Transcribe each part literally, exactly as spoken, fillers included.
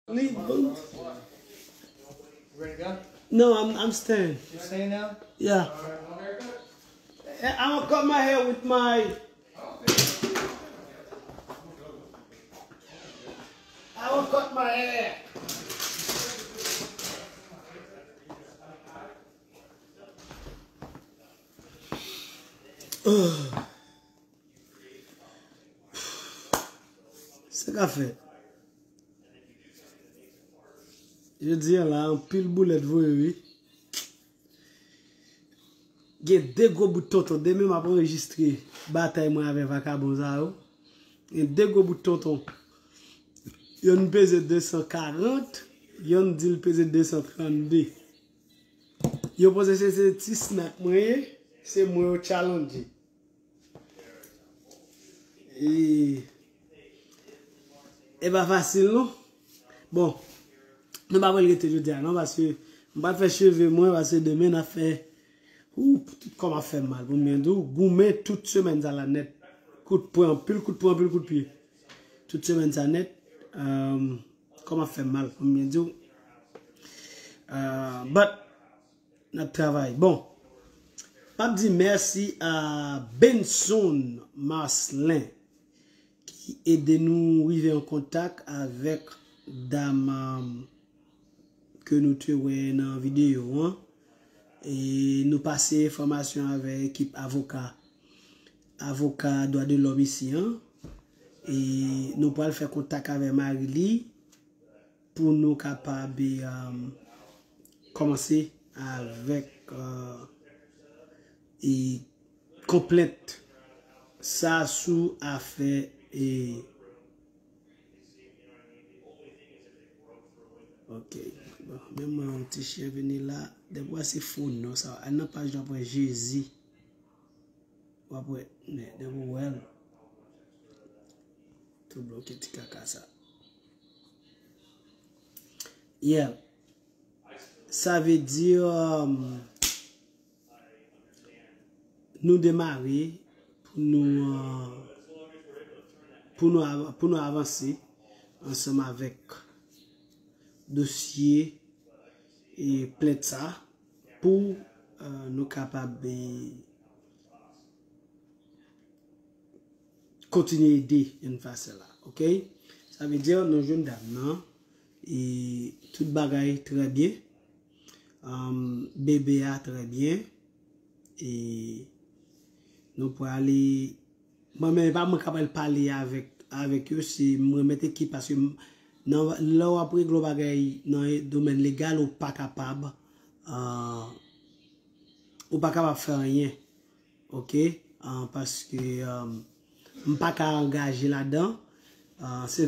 Leave. Ready to go? No, I'm I'm staying. You staying now? Yeah. All right, well, haircut? I want to cut my hair with my. I want to cut my hair. Sa k ap fèt? Jodi a la, anpil boulèt voye, wi. Gen de gwo bout tonton. Demen m ap anrejistre batay mwen avè vakabon sa yo. Gen de gwo bout tonton. Yonn peze de san karant, yonn di l peze de san trannde. Yo panse se, se ti snack mwen ye, se mwen yo challenge. E, e pa fasil non. Bon, nou pa pral rete jodi a non, paske m pral fè cheve mwen, paske demen n ap fè, ou, tout kò m ap fè mal, pou m byen di w, goumen tout semèn sa la nèt. Kout pwen, anpil kout pwen, anpil kout pye. Tout semèn sa nèt, um, kò m ap fè mal, pou m byen di w. Uh, but, n ap travay. Bon, m ap di mèsi a Benson Marcelin ki ede nou rive an kontak avèk dam, um, ke nou te wè nan videyo an. E nou pase enfòmasyon avè ekip avoka, avoka dwa de lòm isi an. E nou pral fè kontak avè mari li pou nou kapab, um, kòmanse avèk, uh, e konplent sa sou afè e Ok. Bon, men mwen yon ti chen vini la. Depi w wè se fo non sa, al nan paj la pran Jezi. W ap wè, men depi w wè l, tou bloke ti kaka sa. Yeah. Sa vle di, um, nou demare pou nou, uh, pou nou av-, pou nou avanse ansanm avèk dosye e plent sa pou, uh, nou kapab, eh, kontinye ede jenn fas la, ok? Sa vle di nou jwenn dam nan, e tout bagay trè byen. Um, bebe a trè byen. E nou prale, mwen menm, e pa mwen k ap al pale avèk, avèk yo, se mwen mèt ekip, paske m, nan, lè w ap regle yon bagay nan domèn legal, ou pa kapab, uh, ou pa kapab fè anyen. Ok? Ah, paske, um, m pa ka angaje ladan. Ah, se,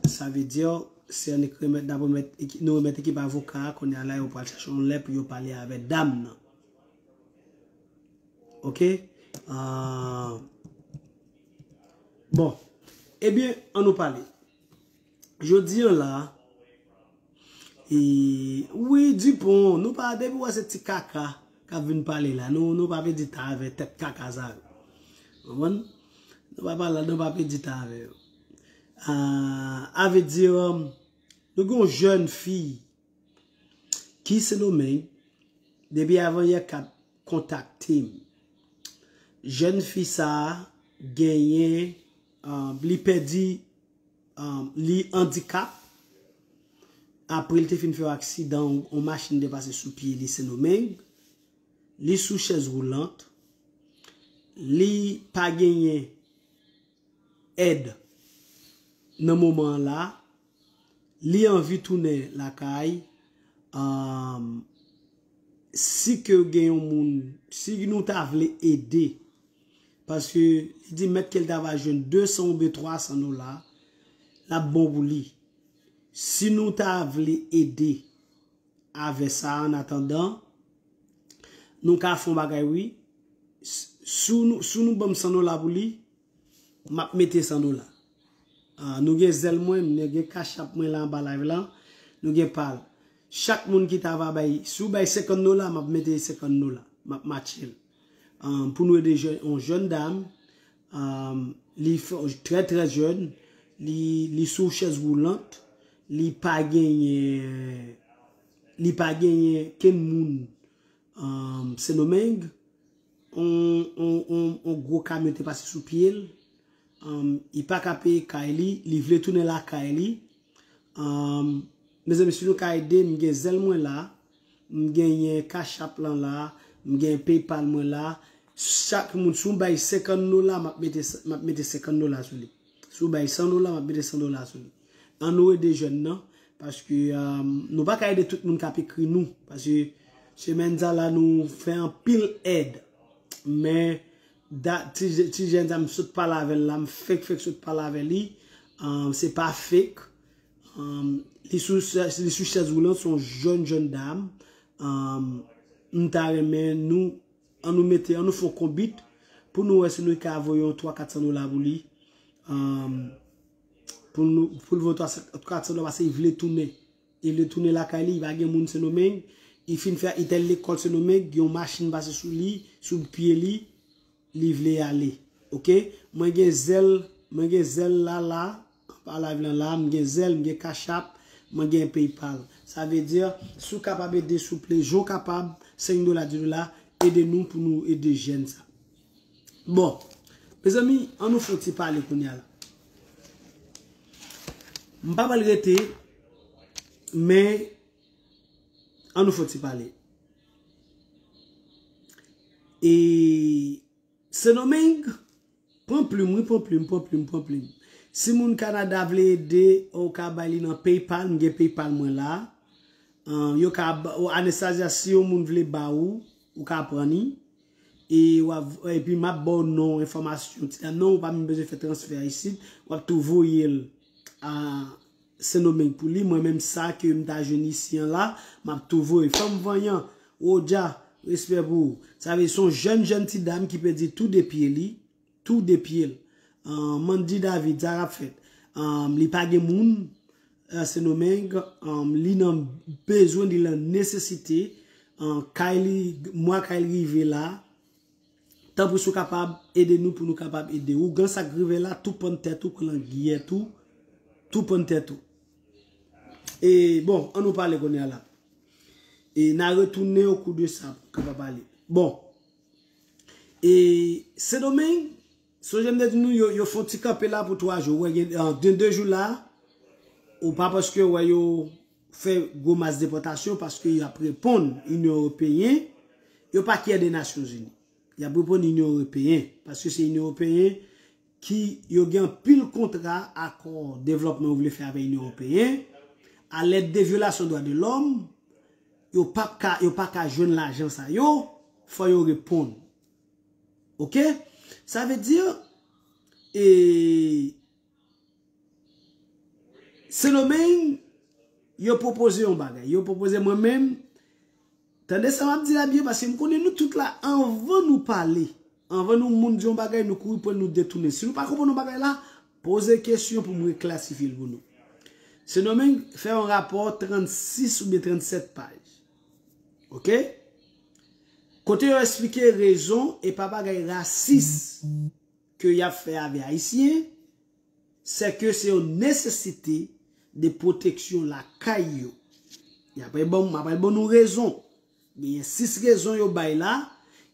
sa vle di, se annik remèt, n ap remèt eki-, nou remèt ekip avoka a, kounye a la, yo pral chèche yon lè pou yo pale avè dam nan. Ok? Ah, bon. Ebyen, an nou pale. Jodi an la, e, wi, Dupont, nou pa, depi w wè se ti kaka k ap vin pale la, nou, nou pa pèdi tan avè tèt kaka sa yo. Konprann? Nou pa pale, nou pa pèdi tan avè yo. Ah, a vle di, um, nou gen yon jèn fi ki Sendomeng, depi avanyè k ap kontakte m. Jèn fi sa a genyen, ah, li pèdi, ah, li andikap. Apre li te fin fè yon aksidan, yon, yon machin te pase sou pye li Sendomeng. Li sou chèz woulant. Li pa genyen èd nan moman an la, li anvi tounen lakay, um, si ke gen yon moun, si nou ta vle ede, paske li di mèt ke l ta va jwenn de san oubyen twa san dola, l ap bon pou li. Si nou ta vle ede, avè sa, an atandan, nou ka fè yon bagay, wi. S-, si w nou, si w nou ban m san dola pou li, m ap mete san dola. Ah, nou gen Zelle mwen, nou gen Cash App mwen la anba live la. Nou gen PayPal. Chak moun ki ta va bay, si w bay senkant dola, m ap mete senkant dola. M ap matche l. Ah, pou nou ede jè-, yon jèn dam, ah, li fè, trè, trè jèn, li, li sou chèz woulant, li pa genyen, li pa genyen kenn moun um, Sendomeng, on, on, on, on gwo kamyon te pase sou pye l. Um, li pa ka peye kay li, li vle tounen lakay li. Um, mezanmi, si nou ka ede, m gen zèl mwen la, m genyen Cash App lan la, m gen PayPal mwen la. Chak moun, si w bay senkant dola, m ap mete, m ap mete senkant dola sou li. Si w bay san dola, m ap mete san dola sou li. Ann nou ede jèn nan, paske um, nou pa ka ede tout moun k ap ekri nou. Paske semèn sa la, nou fè anpil èd. Men, dat, ti, ti jèn sa, m sot pale avè l la, m fèk, fèk sot pale avè li. Um, se pa fake. Um, li sou, li sou chèz woulant, se yon jèn, jèn dam. Um, m ta renmen nou, ann nou mete, ann nou fè yon konbit pou nou wè si nou ka voye yon twa, kat san dola pou li. Um, pou nou, pou l voye twa, kat san dola, paske li vle tounen. Li vle tounen lakay li, li pa gen moun Sendomeng. Li fin fè, li te al lekòl Sendomeng, yon machin pase sou li, sou pye li, li vle ale. Oke? Mwen gen zèl, mwen gen zèl la, la, anba live lan la, m gen zèl, m gen Cash App, mwen gen PayPal. Sa vle di, si w kapab ede, souple, jan w kapab, senk dola, dis dola, ede nou pou nou ede jèn sa. Bon, mezanmi, ann nou fè yon ti pale kounye a la. M pa pral rete, men ann nou fè yon ti pale. E Sendomeng, pran plim, wi, pran plim, pran plim, pran plim. Si moun Kanada vle ede, ou ka bay li nan PayPal, m gen PayPal mwen la. Ahn, yo ka ba, ou, Anastasia, si yon moun vle ba ou, ou ka pran li. E w ap, epi m ap ba w non, enfòmasyon ti dam nan, ou pa menm bezwen fè transfè isit, w ap tou voye l a Sendomeng pou li. Mwen menm sa ke m ta jwenn isi an la, m ap tou voye. Fanm vanyan, Rodja, respè pou ou. Sa vle di se yon jèn, jèn ti dam ki pèdi tou de pye li, tou de pye l. Ahn, Mandy David, sa k ap fèt? Ahn, li pa gen moun, Sendomeng, um, li nan bezwen, li nan nesesite, um, kay li, mwa kay li rive la, tanpri si w kapab ede nou pou nou kapab ede. Ougan sa k rive la, tou pann tèt ou, pran giyèt ou, tou pann tèt ou. E bon, ann nou pale kounye a la. E n a retounen au cours de ça pou kapab pale. Bon. E Sendomeng, sonje m te di nou, yo, yo fè yon ti kanpe la pou twa jou. Ou wè, gen, an, gen de jou la, ou pa paske ou wè yo fè gwo mas depòtasyon, paske y ap reponn Inyon Ewopeyen, yo pa kyè de Nasyonzini. Y ap reponn Inyon Ewopeyen, paske se Inyon Ewopeyen ki yo gen anpil kontra, akò devlòpman yo vle fè avèk Inyon Ewopeyen, alèd de vyolasyon dwa de lòm, yo p ap ka, yo pa ka jwenn lajan sa yo, fò yo reponn. Oke? Sa vle di, e, Sendomeng, yo pwopoze yon bagay. Yo pwopoze mwen menm, tande sa m ap di la byen, paske m konnen nou tout la, anvan nou pale, anvan nou moun di yon bagay, nou kouri pran l, nou detounen. Si nou pa konprann yon bagay la, poze kesyon pou m reklasifye l pou nou. Sendomeng fè yon rapò trannsis oubyen trannsèt paj. Oke? Kote yo eksplike rezon e pa bagay rasis ke y ap fè avè Ayisyen, sèke se yon nesesite de pwoteksyon lakay yo. Y ap ban, m ap ban nou rezon. Genyen sis rezon yo bay la,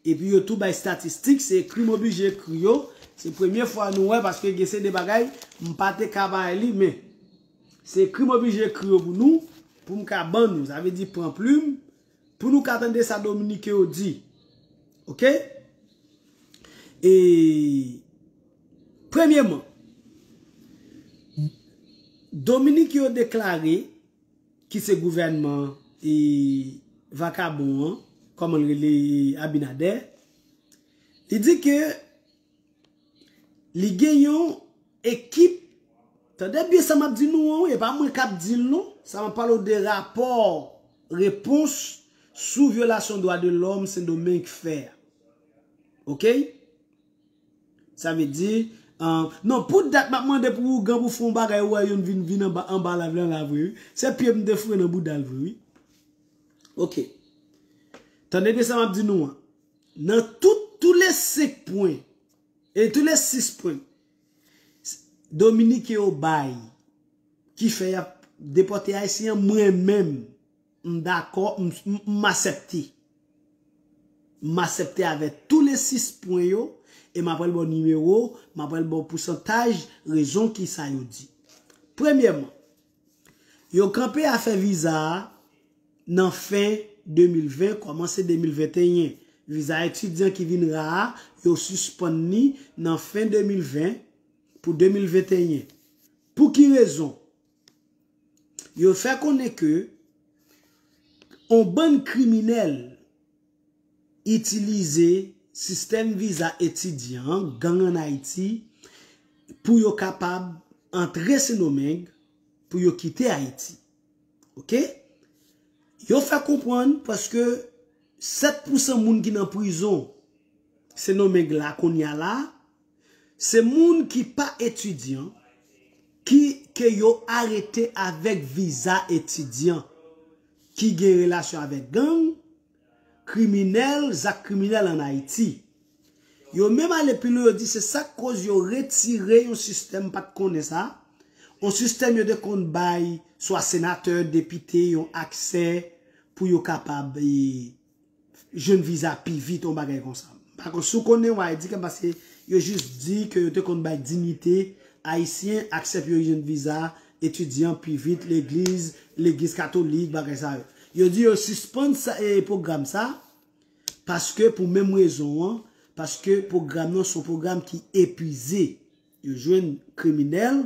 epi yo tou bay estatistik, se ekri m oblije ekri yo. Se premye fwa nou wè, paske gen se de bagay, m pa te ka bay li, men se ekri m oblije ekri yo pou nou, pou m ka ban nou. Sa vle di pran plim, pou nou ka tande sa Dominik yo di. Oke? E, premyeman, Dominik yo deklare, ki se gouvènman e vakabon an, kòman l rele, Abinader, li di ke li gen yon ekip, tande byen sa m ap di nou an, wi, e pa mwen k ap di l non, sa m ap pale w de rapò repons sou vyolasyon dwa de lòm Sendomeng fè a. Oke? Sa vle di, ah, non, pou dat m ap mande pou ougan pou fè yon bagay, ou wè youn vin, vin anba, anba live lan la vre, wi. Se pye m te foure nan bouda l vre, wi. Oke. Tande byen sa m ap di nou an. Nan tout, tou le senk pwen, e tou le sis pwen, Dominik yo bay, ki fè y ap depòte Ayisyen an, mwen menm, m dakò, m, m, m asèpte. M asèpte avèk tou le sis pwen yo, e m apral ba w nimewo, m apral ba w pousantaj rezon ki sa yo di. Premyèman, yo kanpe afè viza a nan fen de mil ven, kòmanse de mil venteyen. Viza etidyan ki vin ra a, yo sispann li nan fen de mil ven pou de mil venteyen. Pou ki rezon? Yo fè konnen ke on bann kriminèl itilize sistèm viza etidyan, gang ann Ayiti, pou yo kapab antre Sendomeng, pou yo kite Ayiti. Oke? Yo fè konprann paske sèt pousan moun ki nan prizon Sendomeng la kounye a la, se moun ki pa etidyan, ki, ke yo arete avèk viza etidyan, ki gen relasyon avèk gang, kriminèl, zak kriminèl ann Ayiti. Yo menm ale pi lwen, yo di se sa k koz yo retire yon sistèm, m pa t konnen sa, yon sistèm yo te konn bay swa senatè, depite, yon aksè pou yo kapab, e, jwenn viza pi vit, yon bagay konsa. M pa konn si w konnen, w a di ke paske yo jis di ke yo te konn bay diyite ayisyen, aksè pou yo jwenn viza etidyan pi vit, legliz, legliz katolik, bagay sa yo. Yo di yo sispann sa, e, pwogram sa, paske pou menm rezon an, paske pwogram nan se yon pwogram ki epuize. Yo jwenn kriminèl,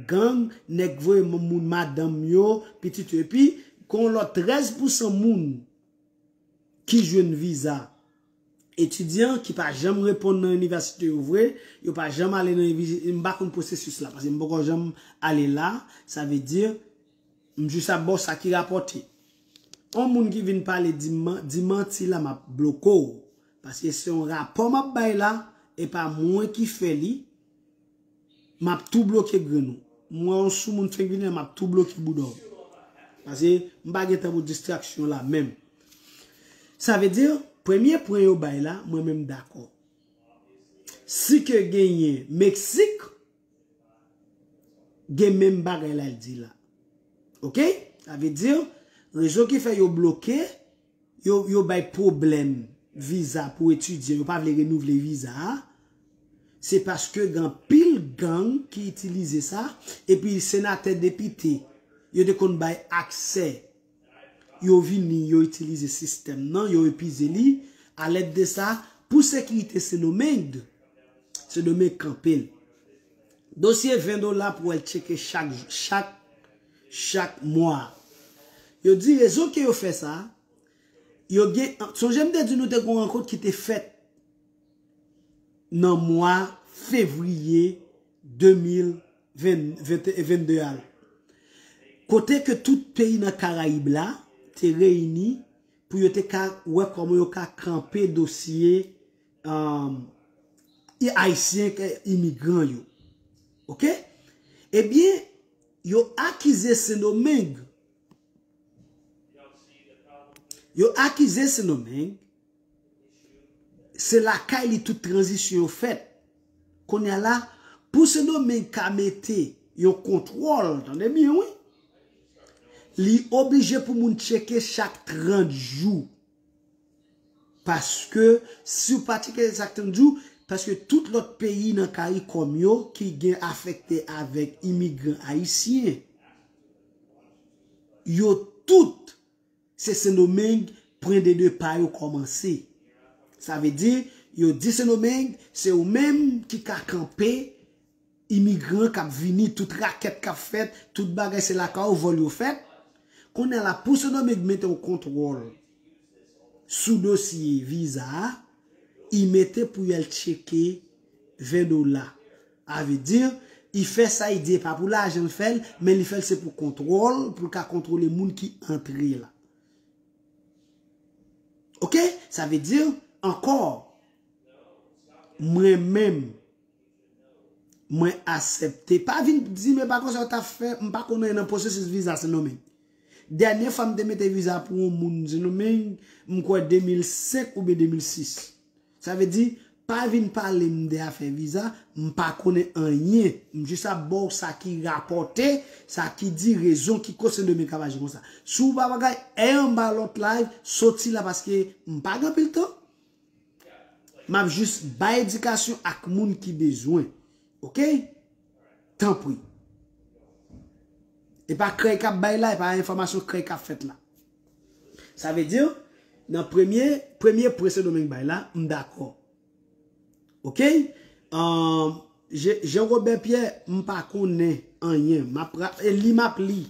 gang, nèg voye moun, madanm yo, pitit yo. Epi, gen yon lòt trèz pousan moun ki jwenn viza etidyan, ki pa janm reponn nan inivèsite yo vre, yo pa janm ale nan inivèsite, m pa konn pwosesis la, paske m poko janm ale la, sa vle di, m jis ap ba w sa ki rapòte. On moun ki vin pale di man-, di manti la, m ap bloke w, paske se yon rapò m ap bay la, e pa mwen ki fè li, m ap tou bloke grenn ou. M wè yon sou moun fenk vini la, m ap tou bloke bouda w. Paske m pa gen tan pou distraksyon la menm. Sa vle di, premye pwen yo bay la, mwen menm dakò. Si ke genyen Meksik, gen menm bagay la l di la. Oke? Sa vle di, rezon ki fè yo bloke, yo, yo bay pwoblèm viza pou etidyan, yo pa vle renouvle viza a, se paske gen anpil gang ki itilize sa, epi senatè, depite, yo te konn bay aksè, yo vini, yo itilize sistèm nan, yo epuize li, alèd de sa, pou sekirite Sendomeng, Sendomeng kanpe l. Dosye ven dola pou w al tcheke chak, chak, chak mwa. Yo di rezon ke yo fè sa, yo gen, sonje m te di nou te gen yon rankont ki te fèt nan mwa fevriye de mil ven, ven, vennde a la. Kote ke tout peyi nan Karayib la te reyini pou yo te ka wè kòman yo ka kanpe dosye, um, i-, ayisyen, ke imigran yo. Oke? Ebyen, yo akize Sendomeng. Yo akize Sendomeng, se lakay li tout tranzisyon yo fèt. Kounye a la, pou Sendomeng ka mete yon kontwòl, tande byen, wi, li oblije pou moun tcheke chak trant jou. Paske, si w pa tcheke chak trant jou, paske tout lòt peyi nan Karikòm yo ki gen afekte avèk imigran ayisyen, yo tout, se Sendomeng pwen de depa yo kòmanse. Sa vle di, yo di Sendomeng, se ou menm ki ka kanpe imigran k ap vini, tout rakèt k ap fèt, tout bagay se lakay ou vòl yo fèt. Kounye a la, pou Sendomeng mete yon kontwòl sou dosye viza a, i mete pou y al tcheke ven dola. A vle di, i fè sa, i di e pa pou lajan l fè l, men li fè l se pou kontwòl, pou l ka kontwole moun ki antre la. Oke? Sa vle di, ankò, mwen menm, mwen asepte. Pa vin di, "Men pa konsa yo t ap fè," m pa konn anyen nan pwosesis viza Sendomeng. Dènye fwa m te mete viza pou yon moun Sendomeng, m kwè de mil senk oubyen de mil sis. Sa vle di, pa vin pale m de afè viza, m pa konnen anyen. M jis ap ba w sa ki rapòte, sa ki di rezon ki koz Sendomeng ka aji konsa. Si w pa bagay, e anba lòt live, soti la paske m pa gen anpil tan. M ap jis bay edikasyon ak moun ki bezwen. Oke? Tanpri. E pa krèy k ap bay la, e pa enfòmasyon krèy k ap fèt la. Sa vle di, nan premye, premye pwen Sendomeng bay la, m dakò. Oke? Ahn, Je- Jean Robert Pierre, m pa konnen anyen. M ap ra- e li m ap li.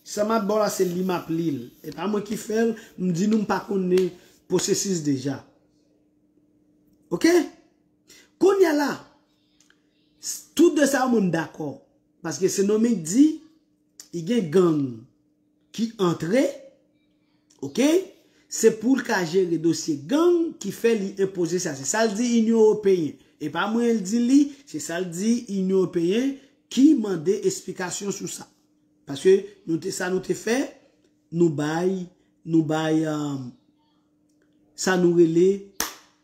Sa m ap ba w la, se li m ap li l. E pa mwen ki fè l, m di nou m pa konnen pwosesis deja. Oke? Kounye a la, s- tout de sa yo mwen m dakò. Paske Sendomeng di, li gen gang ki antre, oke? Se pou l ka jere dosye gang ki fè li enpoze sa. Se sa l di Inyon Ewopeyen. E pa mwen l di li, se sa l di Inyon Ewopeyen ki mande esplikasyon sou sa. Paske nou te, sa nou te fè, nou bay, nou bay, um, sa nou rele,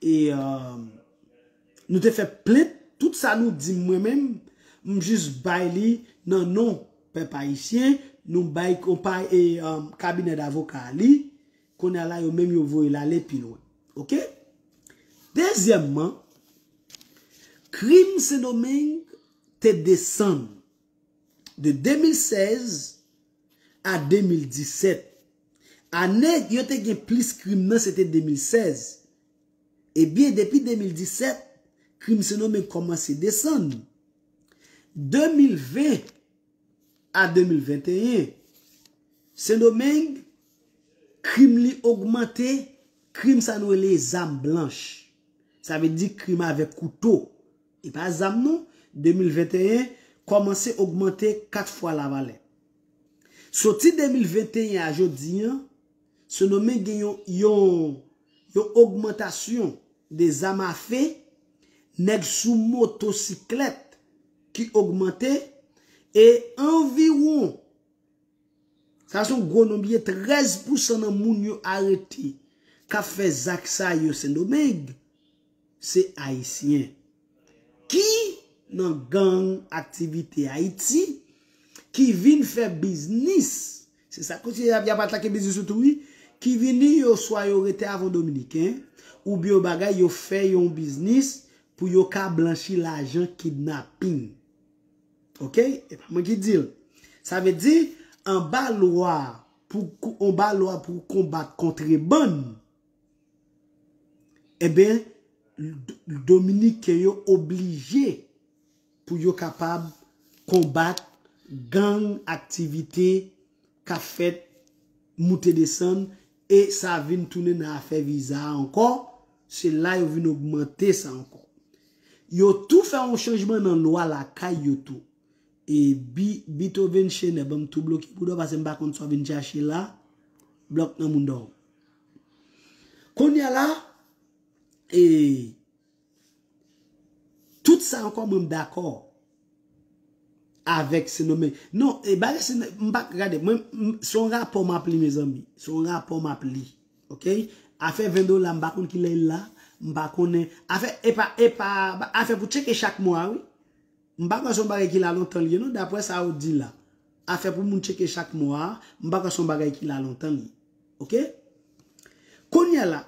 e, um, nou te fè plent, tout sa nou di m mwen menm, m jis bay li nan non pèp ayisyen, nou bay konpay, e, um, kabinè davoka li, kounye a la yo menm yo voye l ale pi lwen. Oke? Dezyèmman, krim Sendomeng te desann de de mil sèz a de mil disèt. Ane yo te gen plis krim nan, se te de mil sèz. Ebyen, depi de mil disèt, krim Sendomeng kòmanse desann. De mil ven a de mil venteyen, Sendomeng, krim li ogmante, krim sa nou rele zam blanch. Sa vle di krim avèk kouto. E pa zam non. De mil venteyen kòmanse ogmante kat fwa lavalè. Soti de mil venteyen a jodi an, Sendomeng gen yon, yon, yon ogmantasyon de zam afe, nèg sou motosiklèt ki ogmante, e anviwon, sa se yon gwo nonb ye, trèz pousan nan moun yo arete k ap fè zak sa yo Sendomeng, se Ayisyen ki nan gang aktivite Ayiti, ki vin fè biznis. Se sa kote y ap, y ap atake biznis yo tou, wi. Ki vini yo, swa yo rete avè Dominiken, oubyen yo bagay, yo fè yon biznis pou yo ka blanchi lajan kidnaping. Oke? E pa mwen ki di l. Sa vle di, anba lwa pou, anba lwa pou konbat kontrebann, Ebyen, D- Dominiken yo oblije pou yo kapab konbat gang aktivite k ap fèt, moute desann, e sa vin tounen nan afè viza a ankò, se la yo vin ogmante sa ankò. Yo tou fè yon chanjman nan lwa lakay yo tou. E Bi- Beethoven Chenet, ban m tou bloke pou dò, paske m pa konn sa w vin chache la, blòk nan moun dò. Kounye a la, e, tout sa ankò, mwen m dakò avèk Sendomeng. Non, e bagay Sendomeng, m pa gade, mwen, m- se yon rapò m ap li, mezanmi. Se yon rapò m ap li. Oke? Afè ven dola, m pa konn kilè l la, m pa konnen. Afè, e pa, e pa, afè pou tcheke chak mwa, wi. M pa kwè se yon bagay ki la lontan li ye non, daprè sa yo di la. Afè pou moun tcheke chak mwa a, m pa kwè se yon bagay ki la lontan li ye. Oke? Kounye a la,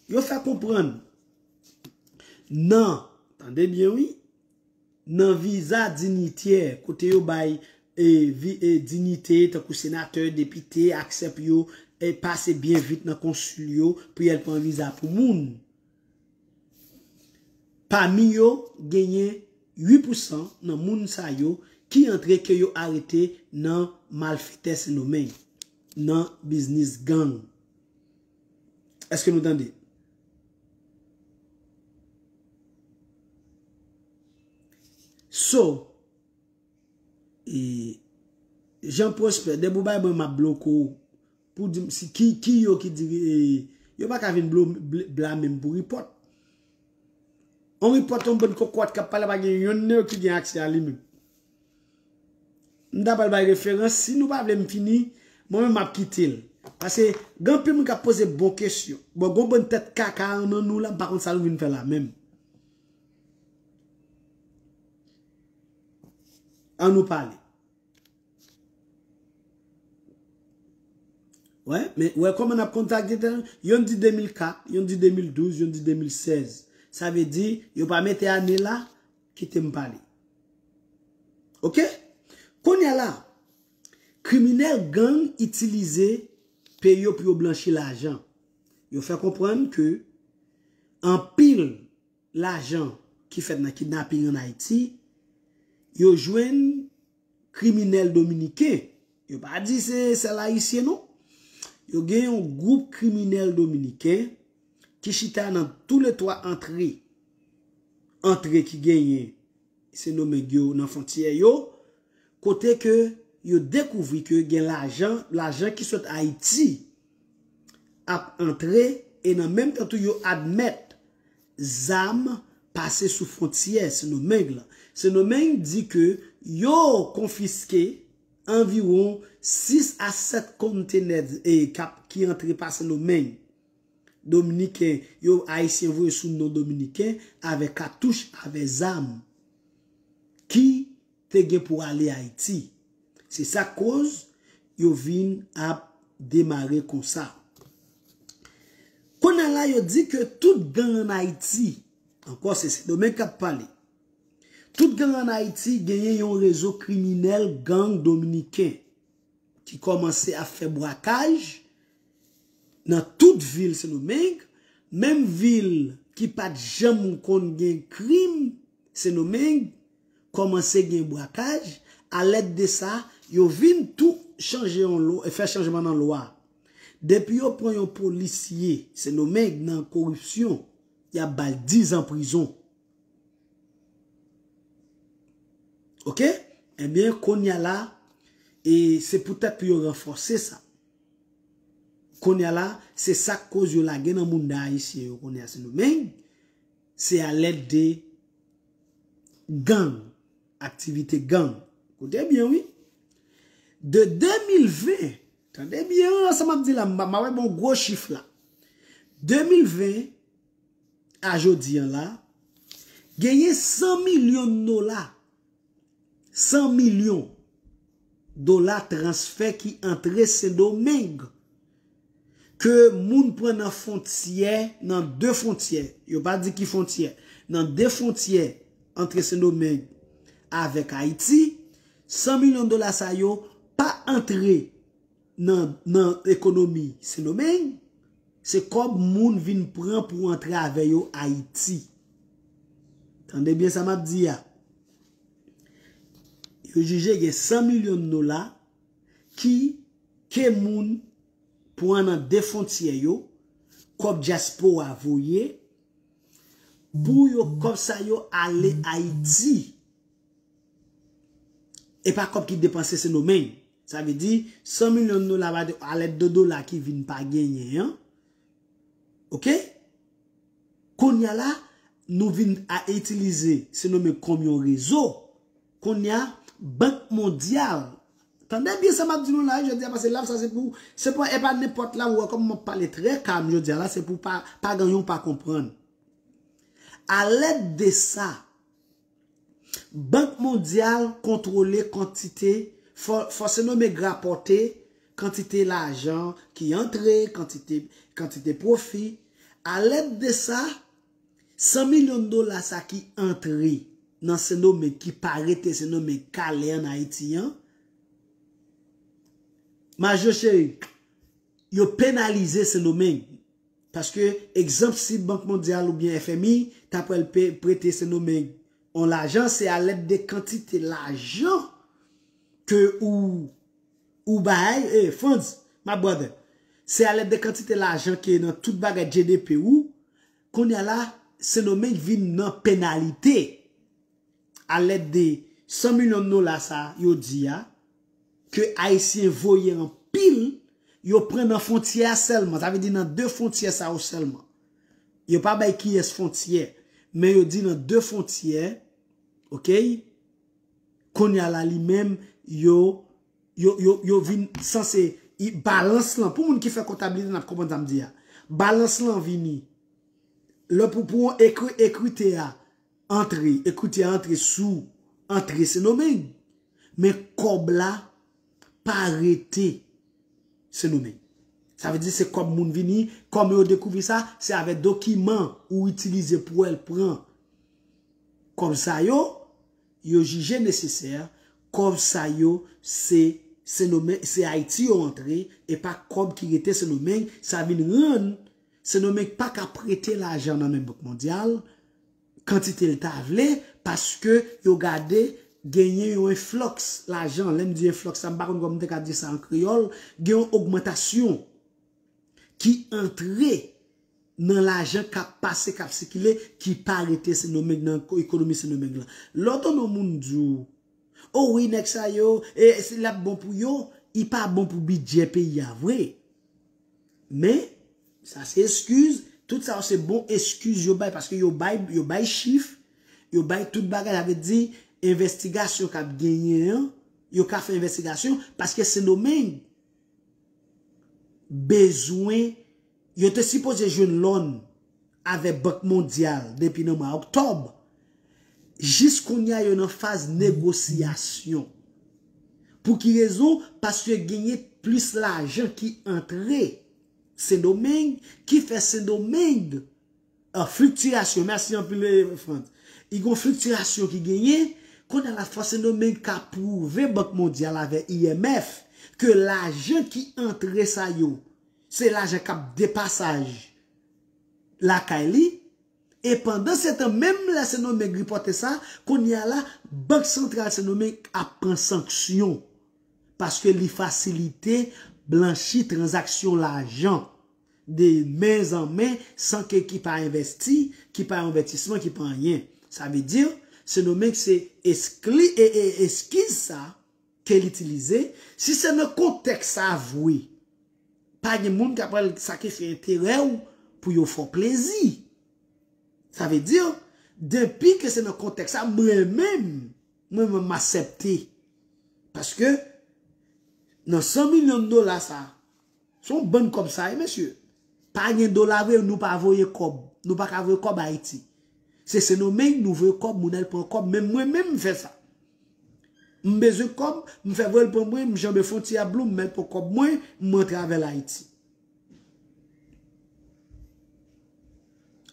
yo fè konprann nan, tande byen wi, nan viza dinyitè, kote yo bay e, vi, e, dinyite, tankou senatè, depite, aksè pou yo e, pase byen vit nan konsil yo, pou y al pran viza pou moun. Pami yo, genyen uit pousan nan moun sa yo ki antre ke yo arete nan malfetè Sendomeng, nan biznis gang. Èske nou tande? So, e, Jean Prosper, depi w bay mwen, m ap bloke w. Pou di m si ki, ki yo ki di, e, yo pa ka vin blo- bl- blame m pou ripòt. On ripòt, on bann kokorat k ap pale, pa gen yonn nan yo ki gen aksè a li menm. M ta pral bay referans, si nou pa vle m fini, mwen menm m ap kite l. Paske gen anpil moun k ap poze bon kesyon. Bon, gon bann tèt kaka nan nou la, m pa konn sa nou vin fè la menm. An nou pale. Wè, men wè kòman n ap kontakte tèl, yonn di de mil kat, yonn di de mil douz, yonn di de mil sèz. Sa vle di, yo pa mete ane la, kite m pale. Oke? Kounye a la, kriminèl gang itilize peyi yo pou yo blanchi lajan. Yo fè konprann ke anpil lajan ki fèt nan kidnaping ann Ayiti, yo jwenn kriminèl dominiken. Yo pa di se sèl ayisyen non. Yo gen yon gwoup kriminèl dominiken ki chita nan toulètwa antre. Antre ki genyen Sendomeng yo nan fwontyè yo, kote ke yo dekouvri ke gen lajan, lajan ki sot Ayiti ap antre, e nan menm tan tou yo admèt zam pase sou fwontyè Sendomeng lan. Sendomeng di ke yo konfiske anviwon sis a sèt kontenè e k ap, ki antre pa Sendomeng. Dominiken, yo Ayisyen voye sou non Dominiken avèk katouch, avèk zam ki te gen pou ale Ayiti. Se sa k koz yo vin ap demare konsa. Kounye a la, yo di ke tout gang ann Ayiti, ankò se Sendomeng k ap pale, tout gang ann Ayiti genyen yon rezo kriminèl gang dominiken ki kòmanse ap fè brakaj nan tout vil Sendomeng, menm vil ki pa t janm konn gen krim Sendomeng kòmanse gen brakaj. Alèd de sa, yo vin tou chanje yon lwa, fè chanjman nan lwa. Depi yo pran yon polisye Sendomeng nan koripsyon, y ap ba l diz an prizon. Oke? Ebyen, kounye a la, e se poutèt pou yo ranfòse sa. Kounye a la, se sa k koz yo lage nan mounda ayisyen yo kounye a Sendomeng, se alèd de gang, aktivite gang. Koute byen, wi. De de mil ven, tande byen sa m ap di la, m a wè bon gwo chif la. De mil ven a jodi an la, genyen san milyon dola, san milyon dola transfè ki antre Sendomeng, ke moun pran nan fwontyè, nan de fwontyè, yo pa di ki fwontyè, nan de fwontyè antre Sendomeng avèk Ayiti, san milyon dola sa yo pa antre nan, nan ekonomi Sendomeng, se kòb moun vin pran pou antre avè yo Ayiti. Tande byen sa m ap di a. Yo jije gen san milyon dola ki, ke moun pran nan de fwontyè yo, kòb dyaspora voye, pou yo kòb sa yo ale Ayiti. E pa kòb ki depanse Sendomeng. Sa vle di, san milyon dola pa de, alèd de dola ki vin pa genyen an. Oke? Kounye a la, nou vin a itilize Sendomeng kòm yon rezo. Kounye a, Bank Mondyal. Tande byen sa m ap di nou la, jodi a, paske live sa se pou, se pa, e pa nenpòt la, ou wè kòm m ap pale trè kalm jodi a la, se pou pa, pa gen yon pa konprann. Alèd de sa, Bank Mondyal kontwole kantite, fò, fò Sendomeng rapòte kantite lajan ki antre, kantite, kantite pwofi. Alèd de sa, san milyon dola sa ki antre nan Sendomeng, ki pa rete Sendomeng, k ale ann Ayiti an, Majo cheri, yo penalize Sendomeng. Paske, egzanp, si Bank Mondyal oubyen F M I ta pral pe-, prete Sendomeng yon lajan, se alèd de kantite lajan ke ou, ou bay, eh, Frantz, my brother, se alèd de kantite lajan ke nan tout bagay G D P ou, kounye a la, Sendomeng vin nan penalite. Alèd de san milyon dola sa yo di a, ke Ayisyen voye anpil, yo pran nan fwontyè a sèlman. Sa vle di nan de fwontyè sa yo sèlman. Yo pa bay kiyès fwontyè, men yo di nan de fwontyè, oke? Kounye a la li menm, yo, yo, yo, yo vin sanse, i, balans lan, pou moun ki fè kontabilite, n ap konprann sa m di a. Balans lan vini. Lè pou, pou ekri, ekriti a antre, ekriti a antre sou antre Sendomeng. Men kòb la pa rete Sendomeng. Sa vle di se kòb moun vini, kòman yo dekouvri sa, se avè dokiman ou itilize pou w al pran kòb sa yo, yo jije nesesè, kòb sa yo se Sendomeng, se Ayiti yo antre, e pa kòb ki rete Sendomeng, sa vin rann Sendomeng pa ka prete lajan nan men Bank Mondyal, kantite l ta vle, paske yo gade genyen yon enflòks lajan. Lè m di enflòks la, m pa konn kòman m te ka di sa an kreyòl, gen yon ogmantasyon ki antre nan lajan k ap pase, k ap sikile, ki pa rete Sendomeng nan ekonomi Sendomeng lan. Lè w tande yon moun di w, o wi, nèg sa yo, e, l ap bon pou yo, li pa bon pou bidjè peyi a vre. Men, sa se eskiz, tout sa yo se bon eskiz yo bay, paske yo bay, yo bay chif, yo bay tout bagay, sa vle di, envestigasyon k ap genyen an, yo ka fè envestigasyon, paske Sendomeng bezwen, yo te sipoze jwenn lòn avè Bank Mondyal depi nan mwa òktòb. Jis kounye a, yo nan faz negosyasyon. Pou ki rezon? Paske genyen plis lajan ki antre Sendomeng, ki fè Sendomeng, ah, fliktiyasyon, mèsi anpil, eh, Frantz. Li gon fliktiyasyon ki genyen, kounye a la fò Sendomeng ka pwouve Bank Mondyal avè I M F ke lajan ki antre sa yo, se lajan k ap de pasaj lakay li, e pandan se tan, menm lè Sendomeng ripòte sa, kounye a la, Bank Santral Sendomeng ap pran sanksyon, paske li fasilite blanchi tranzaksyon lajan de men an men, san ke ki pa envesti, ki pa envestisman, ki pa anyen. Sa vle di, Sendomeng se eskli-, e, e, eskiz sa ke l itilize. Si se nan kontèks sa vre, pa gen moun k ap pral sakrifye enterè w pou yo fè w plezi. Sa vle di, depi ke se nan kontèks sa, mwen menm, mwen menm m aksepte. Paske nan san milyon dola sa, se yon bann kòb sa ye, mesye. Pa gen dola vre, nou pa voye kòb. Nou pa ka voye kòb Ayiti. Se Sendomeng, nou voye kòb, moun al pran kòb. Menm mwen menm m fè sa. M bezwen kòb, m fè voye l pran mwen, m janbe fwontyè a Blum, m al pran kòb mwen, m rantre avè l Ayiti.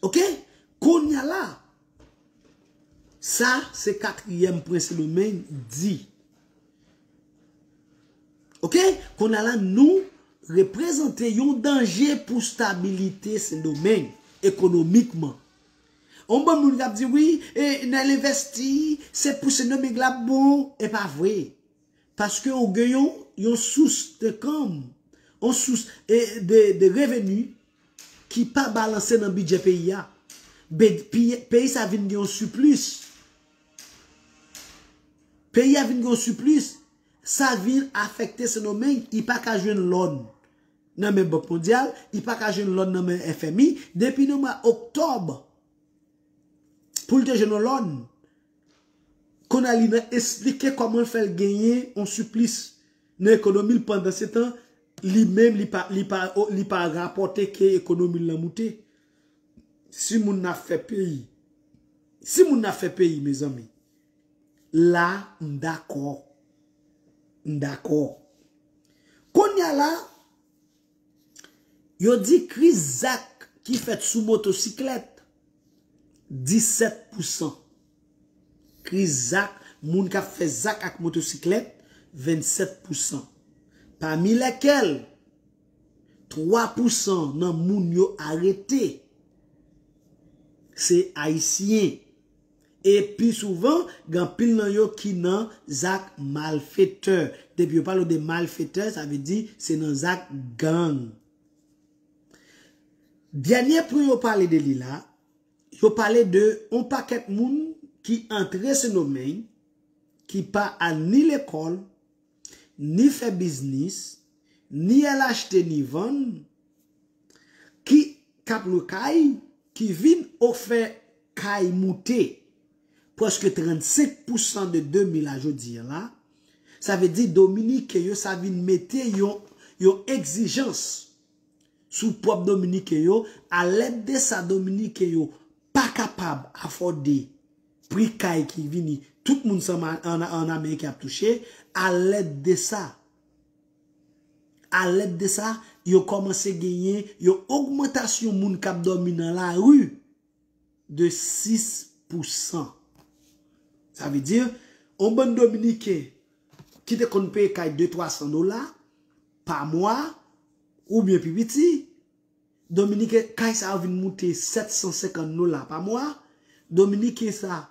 Oke? Kounye a la, sa se katriyèm pwen Sendomeng di. Oke? Kounye a la, nou reprezante yon danje pou stabilite Sendomeng ekonomikman. Yon bann moun k ap di, wi, e, n al envesti, se pou Sendomeng la bon, e pa vre. Paske ou gen yon, yon sous de kanm, yon sous, e, de, de reveni ki pa balanse nan bidjè peyi a. Be-, pi-, peyi sa vin gen yon siplis. Peyi a vin gen yon siplis. Sa vin afekte Sendomeng, li pa ka jwenn lòn nan men Bank Mondyal, li pa ka jwenn lòn nan men F M I. Depi nan mwa òktòb, pou l te jwenn yon lòn. Kounye a li nan esplike kòman l fè l genyen yon siplis nan ekonomi l, pandan se tan, li menm, li pa, li pa, li pa rapòte ke ekonomi l lan moute. Si moun nan ap fè peyi, si moun nan ap fè peyi, mezanmi, la, m dakò. M dakò. Kounye a la, yo di kriz zak ki fèt sou motosiklèt, disèt pousan. Kriz zak, moun k ap fè zak ak motosiklèt, vennsèt pousan. Pami lèkèl, twa pousan nan moun yo arete, se Ayisyen. E pi souvan, gen anpil nan yo ki nan zak malfetè. Depi yo pale de malfetè, sa vle di se nan zak gang. Dènye pwen yo pale de li la, yo pale de yon pakèt moun ki antre Sendomeng, ki pa al ni lekòl, ni fè biznis, ni al achte ni vann, ki k ap lwe kay, ki vin ofè kay moute prèske trannsenk pousan de de mil a jodi a la. Sa vle di Dominiken yo, sa vin mete yon, yon egzijans sou pwòp Dominiken yo, alèd de sa Dominiken yo pa kapab afòde pri kay ki vini tout moun sa an, an, an Ameriken ap touche, alèd de sa. Alèd de sa, yo kòmanse genyen yon ogmantasyon moun k ap dòmi nan lari de sis pou san. Sa vle di, yon bann Dominiken ki te konn peye kay de twa san dola pa mwa, oubyen pi piti, Dominiken, kay sa yo vin moute sèt san senkant dola pa mwa. Dominiken sa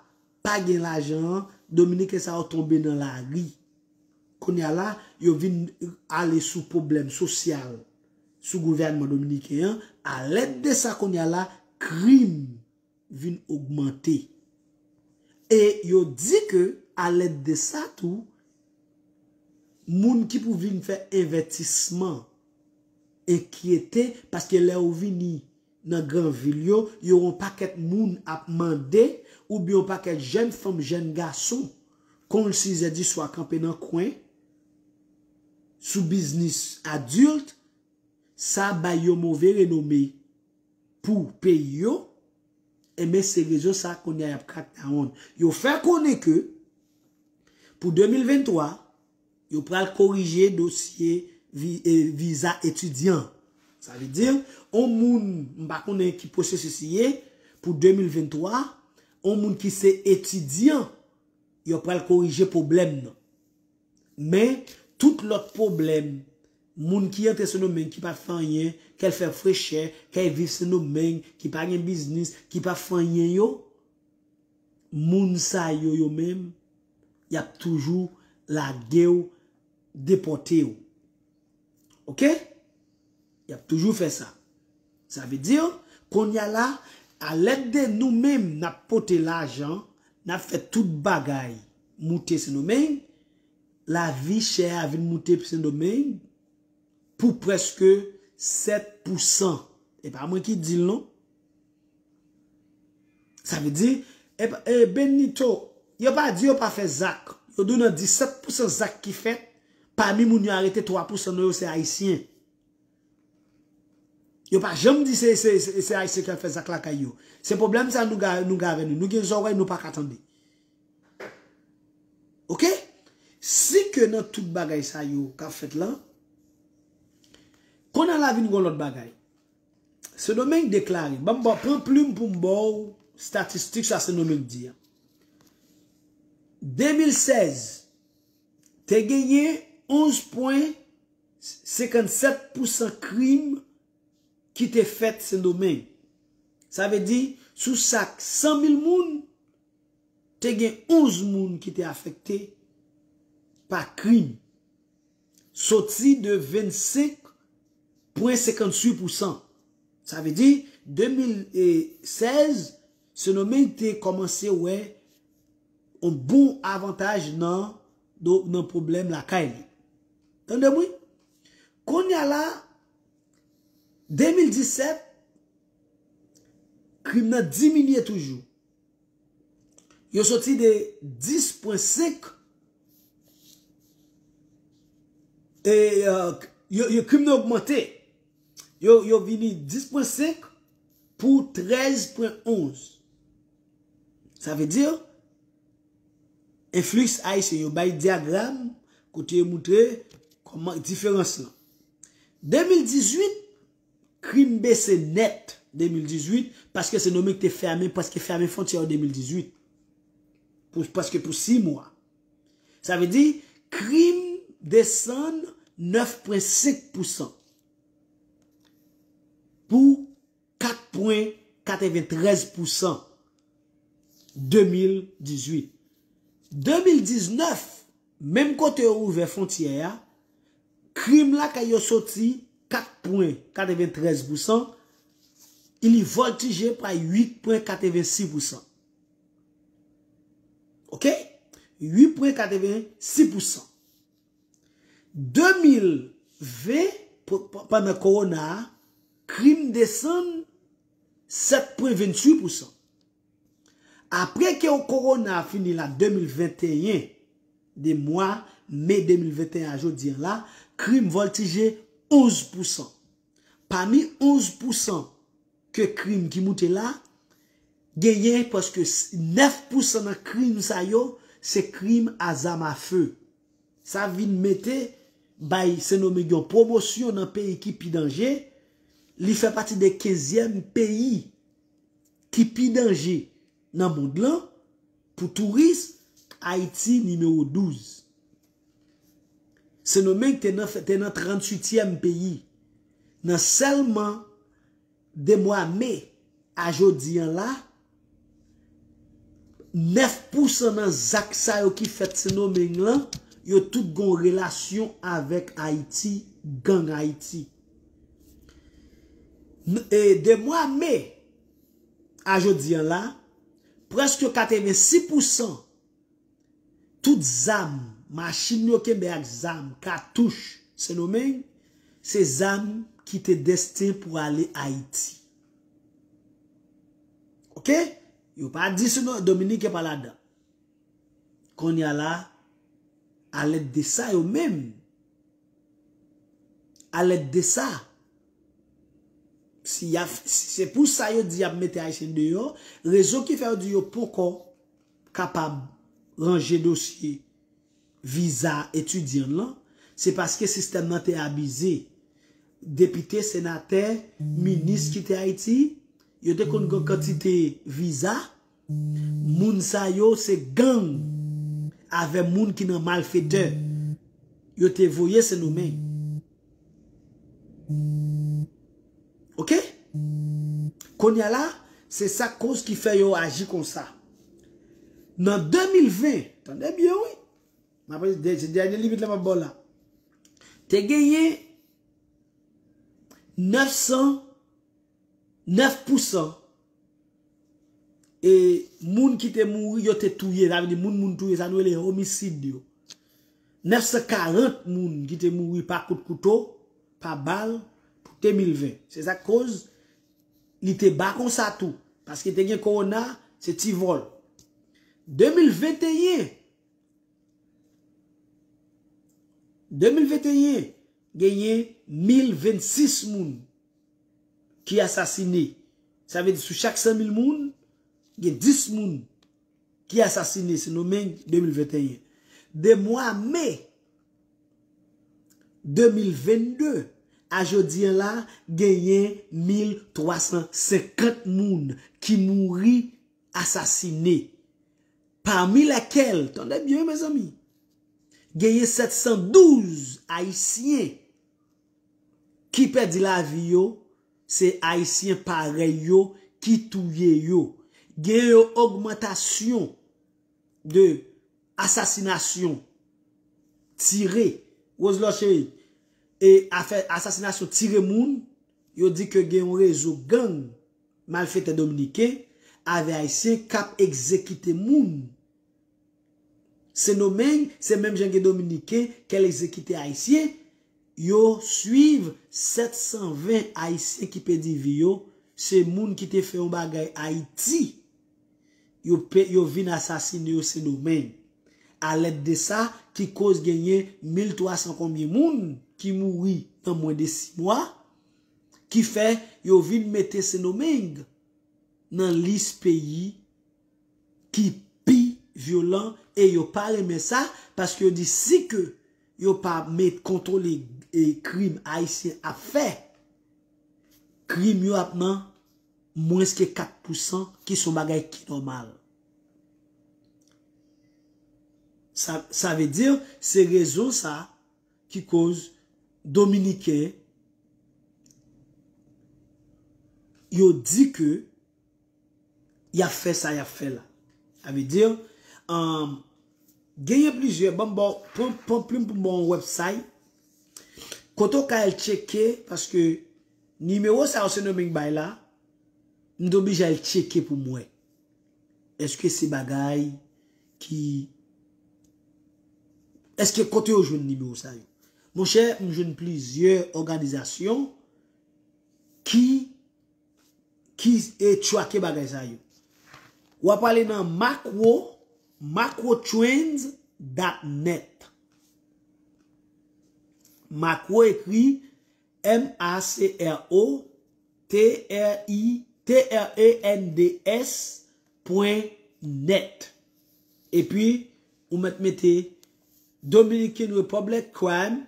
pa gen lajan an, Dominiken sa yo tonbe nan lari. Kounye a la, yo vin ale sou pwoblèm sosyal sou gouvènman dominiken an. Alèd de sa, kounye a la, krim vin ogmante. E yo di ke alèd de sa tou, moun ki pou vin fè envèstisman enkyete, paske lè ou vini nan gran vil yo, yo yon pakèt moun ap mande, oubyen yon pakèt jèn fanm, jèn gason, konn sizè di swa kanpe nan kwen, sou biznis adilt, sa bay yo move renome pou peyi yo, enben se rezon sa kounye a y ap crackdown. Yo fè konnen ke pou de mil venntwa, yo pral korije dosye vi, e, viza etidyan. Sa vle di, yon moun, m pa konnen ki pwosesis li ye, pou de mil venntwa, yon moun ki se etidyan, yo pral korije pwoblèm nan. Men, tout lòt pwoblèm, moun ki antre Sendomeng ki pa fè anyen, kè l fè frechè, kè l viv Sendomeng, ki pa gen biznis, ki pa fè anyen yo, moun sa yo, yo menm, y ap toujou lage w, depòte w. Oke? Y ap toujou fè sa. Sa vle di, kounye a la, alèd de nou menm, n ap pote lajan, n ap fè tout bagay moute Sendomeng, lavi chè a vin moute Sendomeng pou prèske sèt pou san. E pa mwen ki di l non. Sa vle di, e, e, Benito, yo pa di yo pa fè zak. Yo di w nan disèt pou san zak ki fèt, pami moun yo arete twa pou san nan yo se Ayisyen. Yo pa janm di se, se, se, se Ayisyen k al fè zak lakay yo. Se pwoblèm sa nou ga, nou gen avè nou. Nou gen zòrèy, nou pa ka tande. Oke? Si ke nan tout bagay sa yo k ap fèt la, kounye a la vin gon lòt bagay. Sendomeng deklare, ban m ba, pran plim pou m ba w statistik sa Sendomeng di a. De mil sèz, te genyen onz pwen senkannsèt pou san krim ki te fèt Sendomeng. Sa vle di, sou chak san mil moun, te gen onz moun ki te afekte pa krim. Soti de vennsenk pwen senkantuit pou san. Sa vle di, de mil sèz, Sendomeng te kòmanse wè yon bon avantaj nan, do, nan pwoblèm lakay li. Tande m wi. Kounye a la, de mil disèt, krim nan diminye toujou. Yo soti de dis pwen senk, e, e, yo, yo krim nan ogmante. Yo, yo vini dis pwen senk pou trèz pwen onz. Sa vle di, enfliks ayisyen yo bay dyagram kote yo moutre kòman diferans lan. De mil dizuit, krim bese nèt de mil dizuit, paske Sendomeng te fèmen, prèske fèmen fwontyè yo de mil dizuit. Pou, prèske pou sis mwa. Sa vle di, krim desann nèf pwen senk pou san pou kat pwen katreventrèz pou san de mil dizuit. De mil diznèf, menm kote yo ouvè fwontyè a, krim lakay yo soti kat pwen katreventrèz pou san, li vòltije pa uit pwen katrevensis pou san. Oke? Uit pwen katrevensis pou san. De mil ven, p-, p-, pandan kowona a, krim desann sèt pwen venntuit pou san. Apre ke kowona a fini la, de mil venteyen, de mwa me de mil venteyen a jodi an la, krim vòltije onz pou san. Pami onz pou san ke krim ki moute la, genyen prèske nèf pou san nan krim sa yo, se krim a zam a fe. Sa vin mete bay Sendomeng yon pwomosyon nan peyi ki pi danje. Li fè pati de kenzyèm peyi ki pi danje nan mond lan pou touris, Ayiti nimewo douz. Sendomeng te nan, te nan tranntuityèm peyi. Nan sèlman de mwa me a jodi an la, nèf pousan nan zak sa yo ki fèt Sendomeng lan, yo tout gon relasyon avèk Ayiti, gang Ayiti. N- e, de mwa me a jodi an la, prèske katrevensis pousan tout zam, machin yo kenbe ak zam, katouch, Sendomeng, se zam ki te desten pou ale Ayiti. Oke? Yo pa di Seno- Dominiken pa ladan. Kounye a la, alèd de sa yo menm, alèd de sa, si y a, si se pou sa yo di y ap mete Ayisyen deyò, rezon ki fè yo di yo poko kapab ranje dosye viza etidyan lan, se paske sistèm nan te abize. Depite, senatè, minis ki te Ayiti, yo te konn gen kantite viza. Moun sa yo se gang avè moun ki nan malfetè. Yo te voye Sendomeng. Oke? Kounye a la, se sa koz ki fè yo aji konsa. Nan de mil ven, tande byen wi. M ap de- se dènye limit la m ap ba w la. Te genyen nèf san, nèf pousan e moun ki te mouri, yo te touye. Sa vle di moun moun touye, sa nou rele omisid yo. Nèf san karant moun ki te mouri pa kout kouto, pa bal, pou de mil ven. Se sa k koz li te ba konsa tou. Paske te gen kowona, se ti vòl. De mil venteyen, de mil venteyen, genyen mil vennsis moun ki asasine. Sa vle di sou chak san mil moun, gen dis moun ki asasine Sendomeng de mil venteyen. De mwa me de mil vennde a jodi an la, genyen mil twa san senkant moun ki mouri asasine. Pami lèkèl, tande byen, mezanmi, genyen sèt san douz Ayisyen ki pèdi lavi yo, se Ayisyen parèy yo ki touye yo. Gen yon ogmantasyon de asasinasyon, tire, Roselò cheri, e afè asasinasyon, tire moun, yo di ke gen yon rezo gang malfetè dominiken avè ayisyen k ap egzekite moun. Sendomeng, se menm jan gen dominiken k al egzekite ayisyen, yo swiv sèt san ven ayisyen ki pèdi vi yo, se moun ki te fè yon bagay Ayiti, yo, pe- yo vin asasine yo Sendomeng. Alèd de sa, ki koz genyen mil twa san konbyen moun ki mouri nan mwen de sis mwa, ki fè yo vin mete Sendomeng nan lis peyi ki pi vyolan, e yo pa renmen sa, paske yo di si ke yo pa met kontwole e krim ayisyen ap fè, krim yo ap nan mwens ke kat pousan, ki se yon bagay ki nòmal. Sa, sa vle di, se rezon sa ki koz dominiken yo di ke y ap fè sa y ap fè la. Sa vle di, um, genyen plizyè, ban m ba w, pran, pran plim pou m ba w yon website, kote w ka al tcheke, paske nimewo sa yo Sendomeng bay la, m te oblije al tcheke pou m wè. Èske se bagay ki, èske kote yo jwenn nimewo sa yo? Monchè, m jwenn plizyè òganizasyon ki, ki e trake bagay sa yo. W ap ale nan Macro, macrotrends dot net. Macro ekri M A C R O T R I, T R E N D S pwen net. Epi, ou mèt mete Dominican Republic crime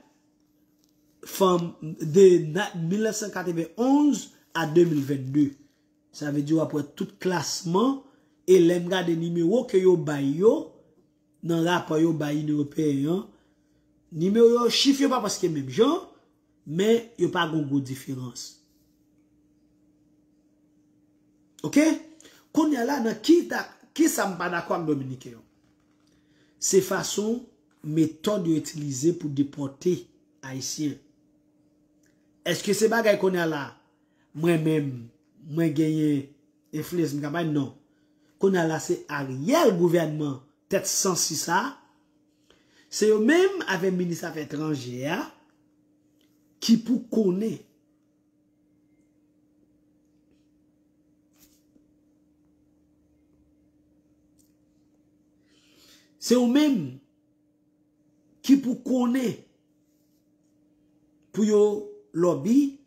from the mil nèf san katrevenn onz a de mil vennde. Sa vle di w ap wè tout klasman, e lè m gade nimewo ke yo bay yo, nan rapò yo bay Inyon Ewopeyen an, nimewo yo, chif yo pa prèske menm jan, men yo pa gon gwo diferans. Oke? Kounye a la, nan ki ta, ki sa m pa dakò ak Dominiken yo? Se fason, metòd yo itilize pou depòte Ayisyen. Èske se bagay kounye a la, mwen menm, mwen genyen enfliyans m ka bay? Non. Kounye a la, se Ariel gouvènman tèt sansi sa, se yo menm avèk minis afè etranjè a ki pou konnen. Se ou menm ki pou konnen pou yo lòbi.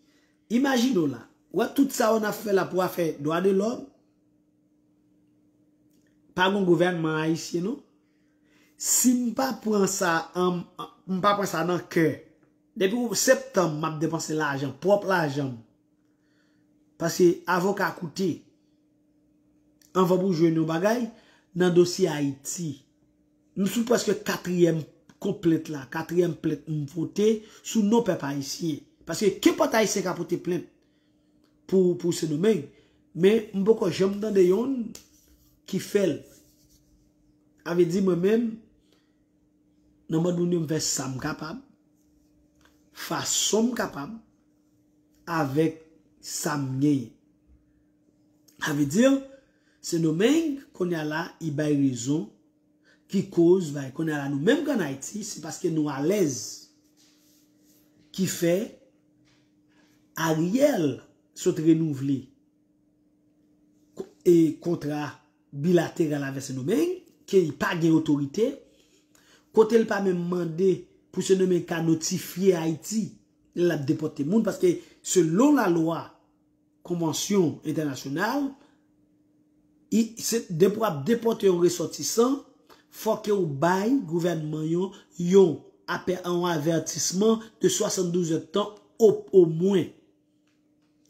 Imajine w la, wè tout sa yo n ap fè la pou afè dwa de lòm, pa gon gouvènman ayisyen non. Si m pa pran sa an, m pa pran sa nan kè, depi septanm m ap depanse lajan, pwòp lajan m. Paske avoka koute. Anvan pou jwenn yon bagay, nan dosye Ayiti, m sou prèske katriyèm konplent la, katriyèm plent m pote sou non pèp ayisyen. Paske kenpòt ayisyen ka pote plent pou, pou Sendomeng, men m poko janm tande yonn ki fè l. Sa vle di mwen menm, nan mòd moun yo, m fè sa m kapab, fason m kapab, avèk sa m genyen. Sa vle di, Sendomeng, kounye a la, i bay rezon, ki koz, bay, kounye a la, nou menm k ann Ayiti, se paske nou alèz, ki fè Ariel sot renouvle ko-, e kontra bilateral avèk Sendomeng, ke li pa gen otorite, kote l pa menm mande pou Sendomeng ka notifye Ayiti lè l ap depòte moun, paske selon lalwa, konvansyon entènasyonal, i, se, depi w ap depòte yon resòtisan, fòk ke w bay gouvènman yon, yon apè, yon avètisman de swasanndouz èdtan o, omwen.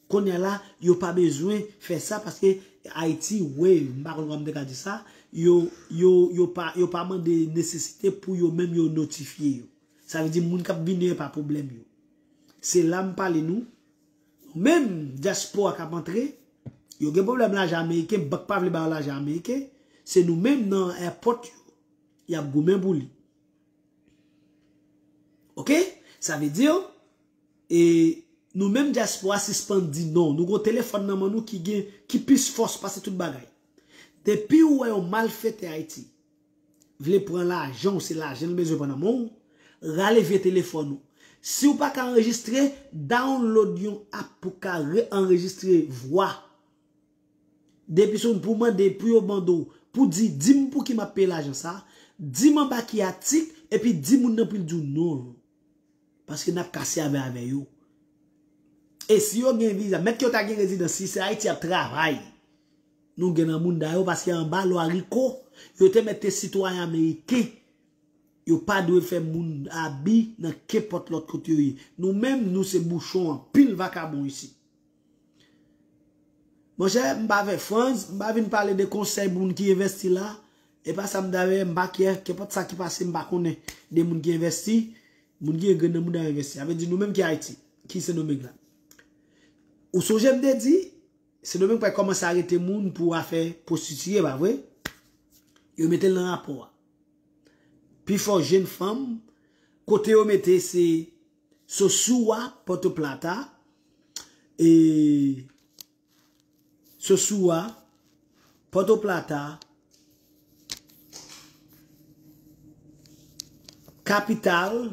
Kounye a la, yo pa bezwen fè sa paske Ayiti, wi, m pa konn kòman m te ka di sa, yo, yo, yo pa, yo pa mande nesesite pou yo menm yo notifye yo. Sa vle di moun k ap vini an pa pwoblèm yo. Se la m pale nou, menm dyaspora k ap antre, yo gen pwoblèm lajan ameriken, bank pa vle ba yo lajan ameriken, se nou menm nan èpòt yo, y ap goumen pou li. Oke? Sa vle di, e nou menm dyaspora sispann di non. Nou gon telefòn nan men nou ki gen, ki plis fòs pase tout bagay. Depi w wè yon malfetè Ayiti vle pran lajan w, se lajan l bezwen pran nan men w, rale vye telefòn ou. Si w pa ka anrejistre, download yon app pou ka re-anrejistre vwa. Depi sou pou mande, pou yo mande w, pou di, di m pou ki m ap peye lajan sa, di m anba ki atik, epi di moun nan pou l di w non. Paske n ap ka sèvi avè yo. E si yo gen viza, mèt yo ta gen rezidans, si se Ayiti y ap travay. Nou gen nan mounda yo, paske anba lwa RICO, yo te mete sitwayen ameriken. Yo pa dwe fè moun abi nan kenpòt lòt kote yo ye. Nou menm, nou se bouchon anpil vakabon isi. Monchè, m pa fè franz, m pa vin pale de konsèy moun ki envesti la. E pa sa m ta fè, m pa kè, kenpòt sa ki pase, m pa konnen de moun ki envesti, moun ki gen grenn nan mounda yo envesti. Sa vle di nou menm ki Ayiti, ki Sendomeng la. Ou sonje m te di, Sendomeng pral kòmanse arete moun pou afè pwostitiye, pa vre? Yo mete l nan rapò a. Pifò jenn fanm, kote yo mete se Sosua, Puerto Plata, e Sosua, Puerto Plata, kapital,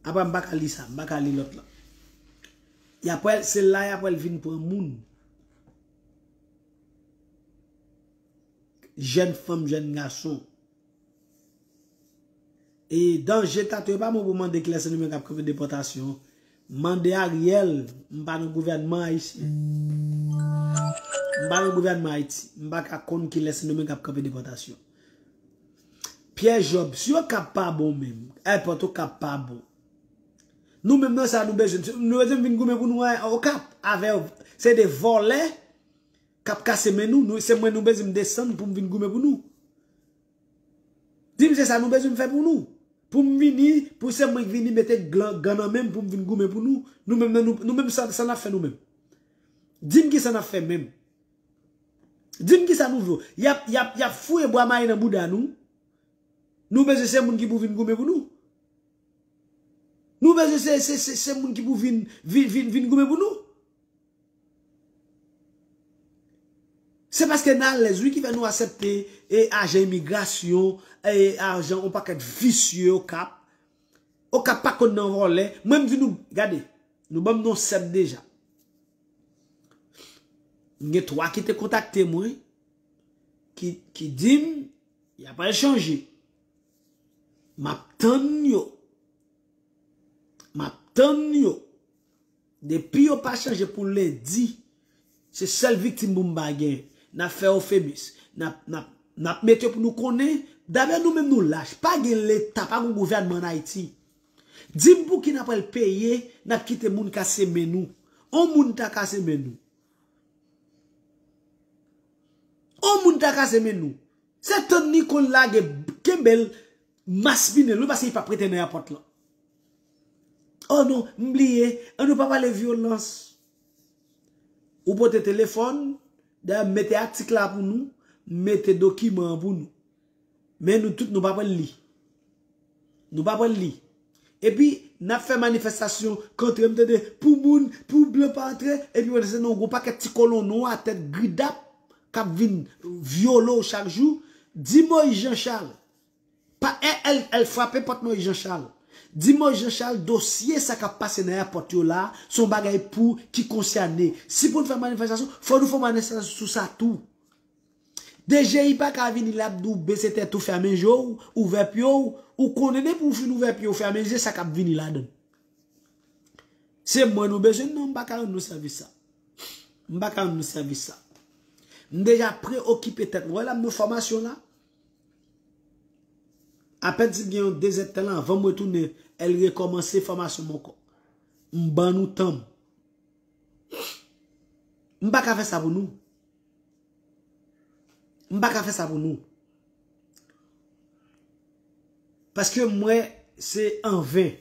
apa m pa ka li sa, m pa ka li lòt la. Y ap pral, se la y ap pral vin pran moun. Jèn fanm, jèn gason. E danje tato, e pa mwen pou mande kilès nan nou menm k ap kanpe depòtasyon. Mande Ariel, m pa nan gouvènman ayisyen. M pa nan gouvènman Ayiti. M pa ka konn kilès nou menm k ap kanpe depòtasyon. Pyè Jòb, si Okap pa bon menm, ayewopò Okap pa bon. Nou menm nan sa nou bezwen, nou bezwen vin goumen pou nou an Okap. Avè, se de vòlè k ap kase men nou, nou, se mwen nou bezwen desann pou m vin goumen pou nou. Di m se sa nou bezwen m fè pou nou. Pou m vini, pou se mwen k vini mete glan, gan nan men m pou m vin goumen pou nou. Nou menm, nou, nou menm sa, sa n ap fè nou menm. Di m ki sa n ap fè menm. Di m ki sa nou vle. Y ap, y ap, y ap foure bwa mayi nan bouda nou. Nou bezwen se moun ki pou vin goumen pou nou. Nou bezwen se, se, se, se moun ki pou vin, vin, vin, vin goumen pou nou. Se paske n alèz, wi, ki fè nou aksepte e ajan imigrasyon, e ajan yon pakèt visye Okap. Okap pa konn nan vòlè. Mwen, m di nou, gade, nou ban m non sèt deja. M gen twa ki te kontakte mwen, ki, ki di m, y ap al chanje. M ap tann yo. M ap tann yo. Depi yo pa chanje pou lendi, se sèl viktim pou m pa gen. N ap fè yo femis. N ap, n ap, n ap mete yo pou nou konnen. Dayè nou menm nou lach. Pa gen leta, pa gen gouvènman ann Ayiti. Di m pou ki n ap al peye, n ap kite moun kase men nou. On moun ta kase men nou. On moun ta kase men nou. Se tann li konn lage kenbe l maspinen l wi, paske li p ap rete nan ayewopò lan. Oh non, m bliye, an nou pa pale vyolans. Ou pote telefòn, dayè m mete atik la pou nou, m mete dokiman an pou nou. Men nou tout nou pa pral li. Nou pa pral li. Epi, n ap fè manifestasyon kontre m tande pou moun, pou blan pa antre, epi pandan se nan yon pakèt ti kolonn nwa tèt gridap k ap vin vyole w chak jou. Di Moyiz Jan Chal, pa, el, el, el frape pòt Moyiz Jan Chal. Di Moyiz Jan Chal dosye sa k ap pase nan ayewopò yo la, se yon bagay pou ki konsène. Si pou n fè manifestasyon, fò nou fè manifestasyon sou sa tou. D G I pa ka vini la ap di w bese tèt ou, fèmen je w, ouvè pye w, ou konnen depi w fin ouvè pye w, fèmen je, sa k ap vini ladan l. Se mwen nou bezwen, non, m pa ka rann nou sèvis sa. M pa ka rann nou sèvis sa. M deja preokipe tèt mwen. Wè la m nan fòmasyon la. Apèn si m gen yon dezèdtan anvan m retounen, el rekòmanse fòmasyon m ankò. M ban nou tan m. M pa ka fè sa pou nou. M pa ka fè sa pou nou. Paske m wè se anven.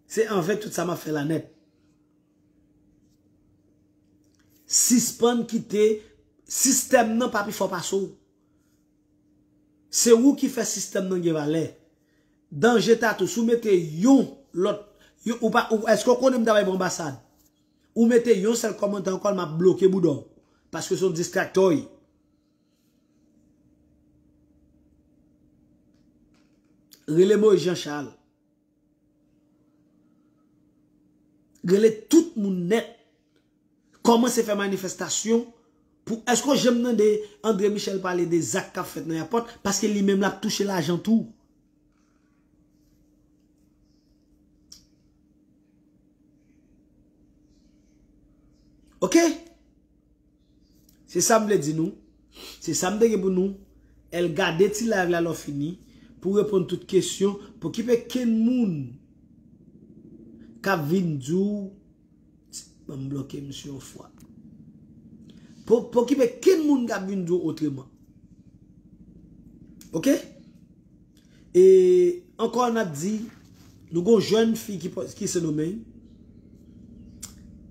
Se anven tout sa m ap fè la nèt. Sispann kite sistèm nan pa pi fò pase w. Se ou ki fè sistèm nan gen valè. Danje Tatou, si w mete yon lòt, yon, ou pa, ou, èske w konnen m ta bay pou anbasad? Ou mete yon sèl kòmantè ankò, m ap bloke bouda w. Paske se yon distraktè w ye. Rele Moyiz Jan Chal. Rele tout moun nèt. Kòmanse fè manifestasyon pou, èske w janm tande André Michel pale de zak k ap fèt nan ayewopò? Paske li menm l ap touche lajan tou. Oke? Se sa m vle di nou. Se sa m te gen pou nou. El gade ti live la lè w fini pou reponn tout kesyon. Pou okipe kenn moun k ap vin di w, ban m bloke misye yon fwa. Pou, pou okipe kenn moun k ap vin di w otreman. Oke? E ankò n ap di, nou gon jèn fi ki, ki Sendomeng,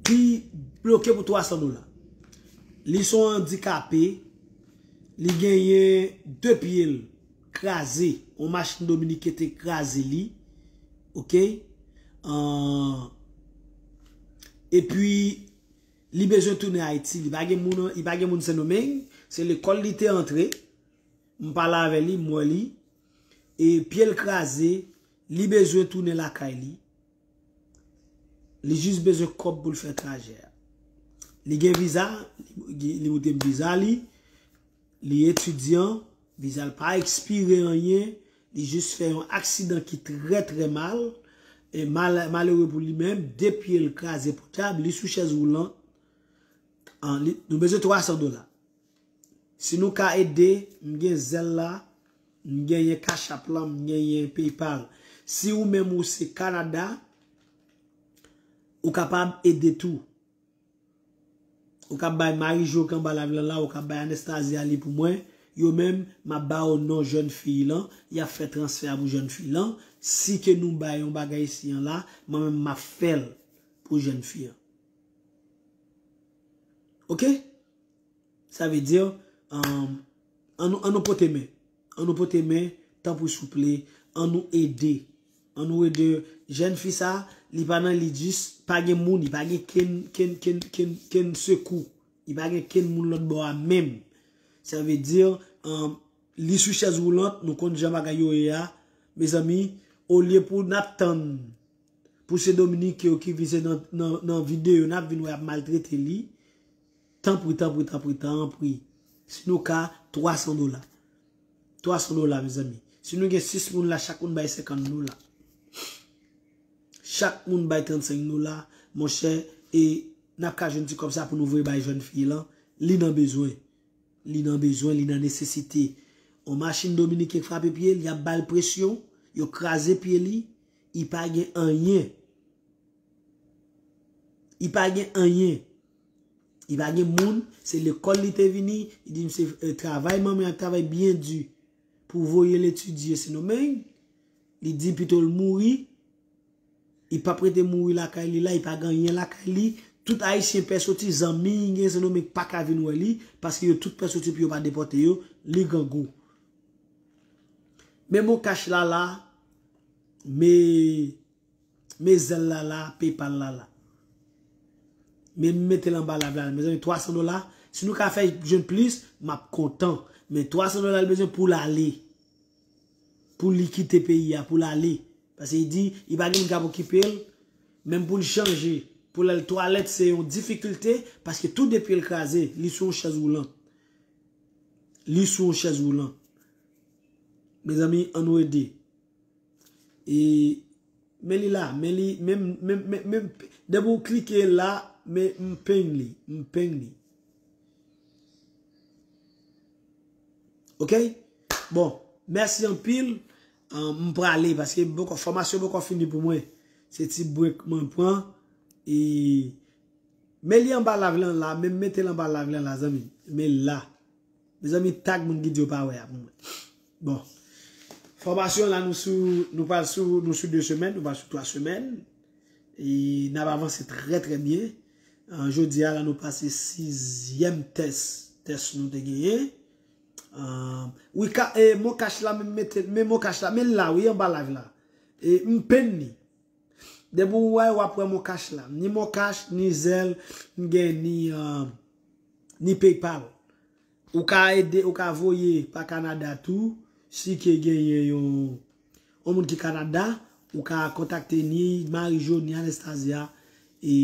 ki bloke pou twa san dola. Li se yon andikape, li genyen de pye l kraze, yon machin dominiken te kraze li, oke? An, epi, li bezwen tounen Ayiti, li pa gen moun, li pa gen moun Sendomeng, se lekòl li te antre, m pale avè li, m wè li, e pye l kraze, li bezwen tounen lakay li. Li jis bezwen kòb pou l fè trajè a. Li gen viza, li, li montre m viza li, li etidyan, viza l pa ekspire anyen, li jis fè yon aksidan ki trè, trè mal, e mal, malere pou li menm, de pye l kraze podyab, li sou chèz woulan, An, li, nou bezwen twa san dola. Si nou ka ede, m gen Zelle la, m genyen Cash App la, m genyen PayPal. Si ou menm ou se Kanada, ou kapab ede tou. Ou ka bay Marie Jo ki anba live lan la, ou ka bay Anastasia li pou mwen. Yo menm, m ap ba yo non jèn fi lan, y ap fè transfè a pou jèn fi lan. Si ke nou bay yon bagay isi an la, mwen menm m ap fè l pou jèn fi an. Oke? Sa vle di, um, an nou, an nou pote men. An nou pote men, tanpri souple, an nou ede. An nou ede jèn fi sa, li pa nan li jis, pa gen moun, li pa gen kenn, kenn, kenn, kenn, kenn sekou. Li pa gen kenn moun lòt bò a menm. Sa vle di, um, li sou chèz woulant, nou konn jan bagay yo ye a. Mezanmi, olye pou n ap tann pou se Dominik yo ki vin se nan, nan, nan videyo n ap vin wè ap maltrete li, tanpri, tanpri, tanpri, tanpri. Si nou ka, twa san dola. Twa san dola, mezanmi. Si nou gen sis moun la, chak moun bay senkant dola. Chak moun bay trannsenk dola, monchè, e n ap ka jwenn ti kòb sa pou nou voye bay jèn fi lan. Li nan bezwen. Li nan bezwen, li nan nesesite. On machin dominiken frape pye l, y ap ba l presyon, yo kraze pye li, li pa gen anyen. Li pa gen anyen. Li pa gen moun, se lekòl li te vini, li di m se, eh, travay manman an travay byen di pou voye l etidye Sendomeng. Li di pito l mouri, li p ap rete mouri lakay li la, li pa gen anyen lakay li. Tout Ayisyen pè soti, zanmi li gen Sendomeng pa ka vin wè li, paske yo tout pè soti pou yo pa depòte yo, li grangou. Men MonCash la la, men, men Zelle la la, PayPal la la. Men m mete l anba live la. Mezanmi, twa san dola, si nou ka fè jwenn plis, m ap kontan. Men twa san dola l bezwen pou l ale. Pou li kite peyi a, pou l ale. Paske li di, li pa gen moun k ap okipe l. Menm pou l chanje, pou l al twalèt, se yon difikilte, paske tou de pye l kraze, li sou yon chèz woulant. Li sou yon chèz woulant. Mezanmi, an nou ede. E, men li la, men li, men, men, men, men, depi w klike la, men m peng li, m peng li. Oke? Bon, mèsi anpil. Ah, m prale, paske poko, fòmasyon poko fini pou mwen. Se ti break mwen pran. E, men li anba live lan la, men m mete l anba live lan la, zanmi. Men la. Mezanmi, tag moun ki di yo pa wè a pou mwen. Bon. Fòmasyon la, nou sou, nou pral sou, nou sou de semèn, nou pral sou twa semèn. E n ap avanse trè, trè byen. Ah, jodi a la, nou pase sizyèm tès, tès nou te genyen. Ah, wi, ka, e, MonCash la, men mete, men MonCash la, men la, wi, anba live la. E, m peng li. Depi w wè, w ap wè MonCash la. Ni MonCash, ni Zelle, m gen ni, ah, ni PayPal. Ou ka ede, ou ka voye pa Kanada tou, si ke genyen yon, yon moun ki Kanada, ou ka kontakte ni Marie Jo, ni Anastasia, e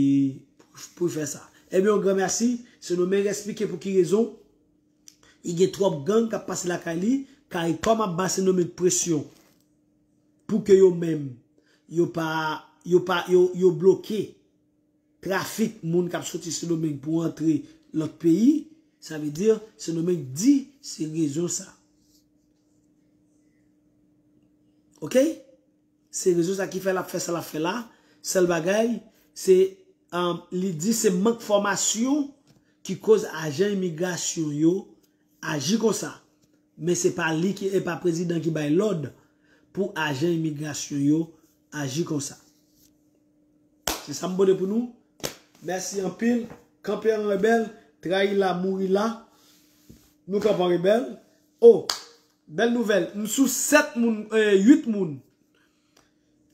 pou, pou fè sa. Ebyen, yon gran mèsi. Sendomeng eksplike pou ki rezon li gen twòp gang k ap pase lakay li, CARICOM ap ba Sendomeng presyon pou ke yo menm, yo pa, yo pa, yo, yo bloke trafik moun k ap soti Sendomeng pou antre lòt peyi, sa vle di, Sendomeng di se rezon sa. Oke? Se rezon sa ki fè l ap fè sa l ap fè la. Sèl bagay, se, um, li di se mank fòmasyon ki koz ajan imigrasyon yo aji konsa. Men se pa li ki, e pa prezidan ki bay lòd pou ajan imigrasyon yo aji konsa. Se sa m pote pou nou. Mèsi anpil. Kanpe an rebèl, trayi la, mouri la. Nou kanpe an rebèl. O, bèl nouvèl. M sou sèt moun, eh, uit moun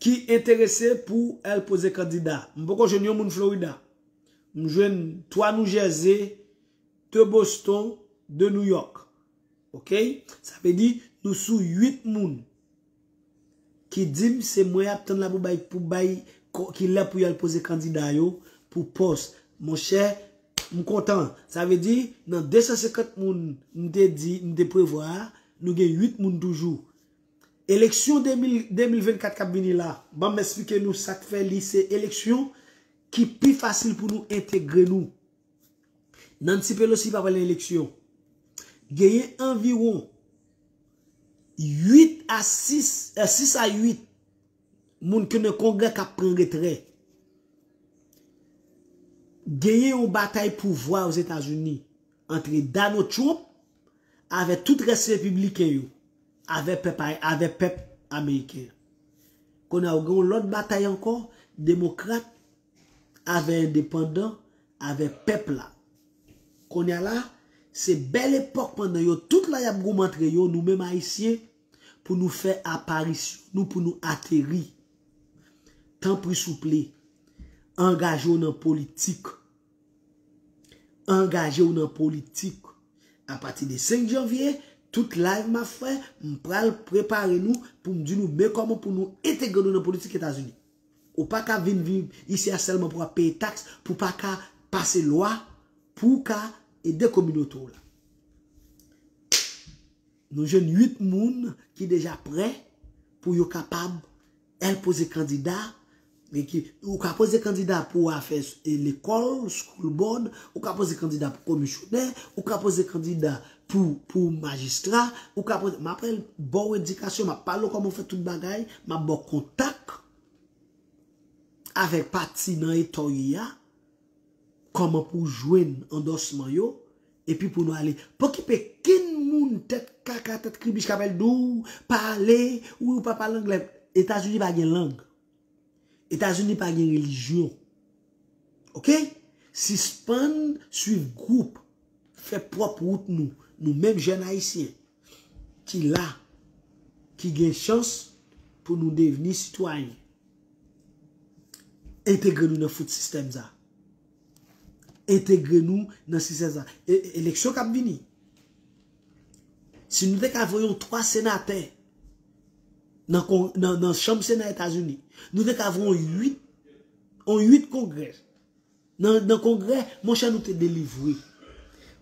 ki enterese pou al poze kandida. M poko jwenn yon moun Florida. M jwenn twa New Jersey, de Boston, de New York. Oke? Sa vle di, nou sou uit moun ki di m se mwen y ap tann la pou bay, pou bay, ko-, ki lè pou y al poze kandida yo pou pòs. Monchè, m kontan. Sa vle di, nan de san senkant moun m te di, m te prevwa a, nou gen uit moun toujou. Eleksyon de mil, de mil vennkat k ap vini la, ban m eksplike nou sa k fè li se eleksyon ki pi fasil pou nou entegre nou. Nancy Pelosi pa pral nan eleksyon. Genyen anviwon uit a sis, eh, sis a uit moun ki nan Kongrè k ap pran retrè. Genyen yon batay pouvwa Ozetazini antre Donald Trump avèk tout rès repibliken yo, avèk pèp, avèk pèp ameriken. Kounye a, ou gen yon lòt batay ankò, demokrat avèk endepandan, avèk pèp la. Kounye a la, se bèl epòk pandan yo tout la y ap goumen antre yo, nou menm Ayisyen, pou nou fè aparisyon nou, pou nou ateri. Tanpri souple, angaje w nan politik. Angaje w nan politik. Apati de senk janvye, tout live m ap fè, m pral prepare nou pou m di nou men kòman pou nou entegre nou nan politik Etazini. Ou pa ka vin viv isi a sèlman pou w ap peye taks, pou w pa ka pase lwa, pou w ka ede kominote w la. Nou jwenn uit moun ki deja prè pou yo kapab al poze kandida. E ki, ou ka poze kandida pou afè, e, lekòl, school board, ou ka poze kandida pou komisyonè, ou ka poze kandida pou, pou majistra, ou ka poze, m ap ba w endikasyon, m ap pale w kòman w fè tout bagay, m ap ba w kontak avèk pati nan eta w ye a, kòman pou w jwenn andòsman yo, epi pou nou ale. Pa okipe kenn moun tèt kaka, tèt kribich k ap al di w pale, wi, ou pa pale anglè. Etazini pa gen lang. Etazini pa gen relijyon. Oke? Sispann swiv gwoup. Fè pwòp wout nou. Nou menm jèn ayisyen ki la, ki gen chans pou nou devni sitwayen. Entegre nou nan fout sistèm sa. Entegre nou nan sistèm sa. E, e, eleksyon k ap vini. Si nou te ka voye yon twa senatè nan, kon- nan, nan chanm sena Etazini, nou te ka voye yon uit, yon uit kongrè. Nan, nan kongrè, monchè, nou te delivre.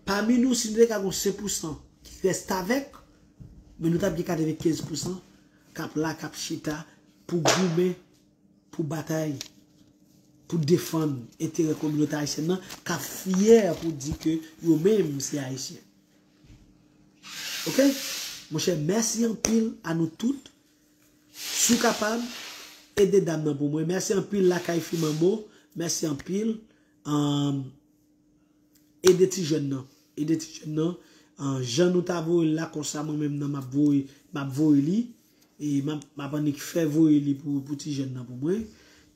Pami nou, si nou te ka gen senk pousan ki restavèk, men nou t ap gen katrevenkenz pousan k ap la, k ap chita pou goumen, pou batay, pou defann enterè kominote ayisyèn nan, k ap fyè pou di ke yo menm se Ayisyen. Oke? Monchè, mèsi anpil a nou tout. Si w kapab, ede dam nan pou mwen. Mèsi anpil lakay Fi Manbo. Mèsi anpil. Ahn, ede ti jèn nan. Ede ti jèn nan. Ahn, jan nou ta voye l la, konsa mwen menm nan m ap voye, m ap voye li. E m ap, m ap annik fè voye li pou, pou ti jèn nan pou mwen.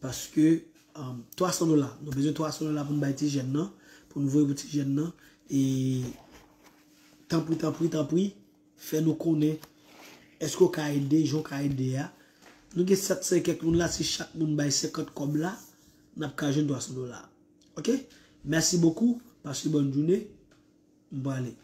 Paske, ahn, twa san dola. Nou bezwen twa san dola pou n bay ti jèn nan. Pou n voye pou ti jèn nan. E tanpri, tanpri, tanpri. Fè nou konnen, èske w ka ede, jan w ka ede a. Nou gen sèt san kèk moun la, si chak moun bay senkant kòb la, n ap ka jwenn twa san dola. Oke? Mèsi bokou, pase bòn jounen. M prale.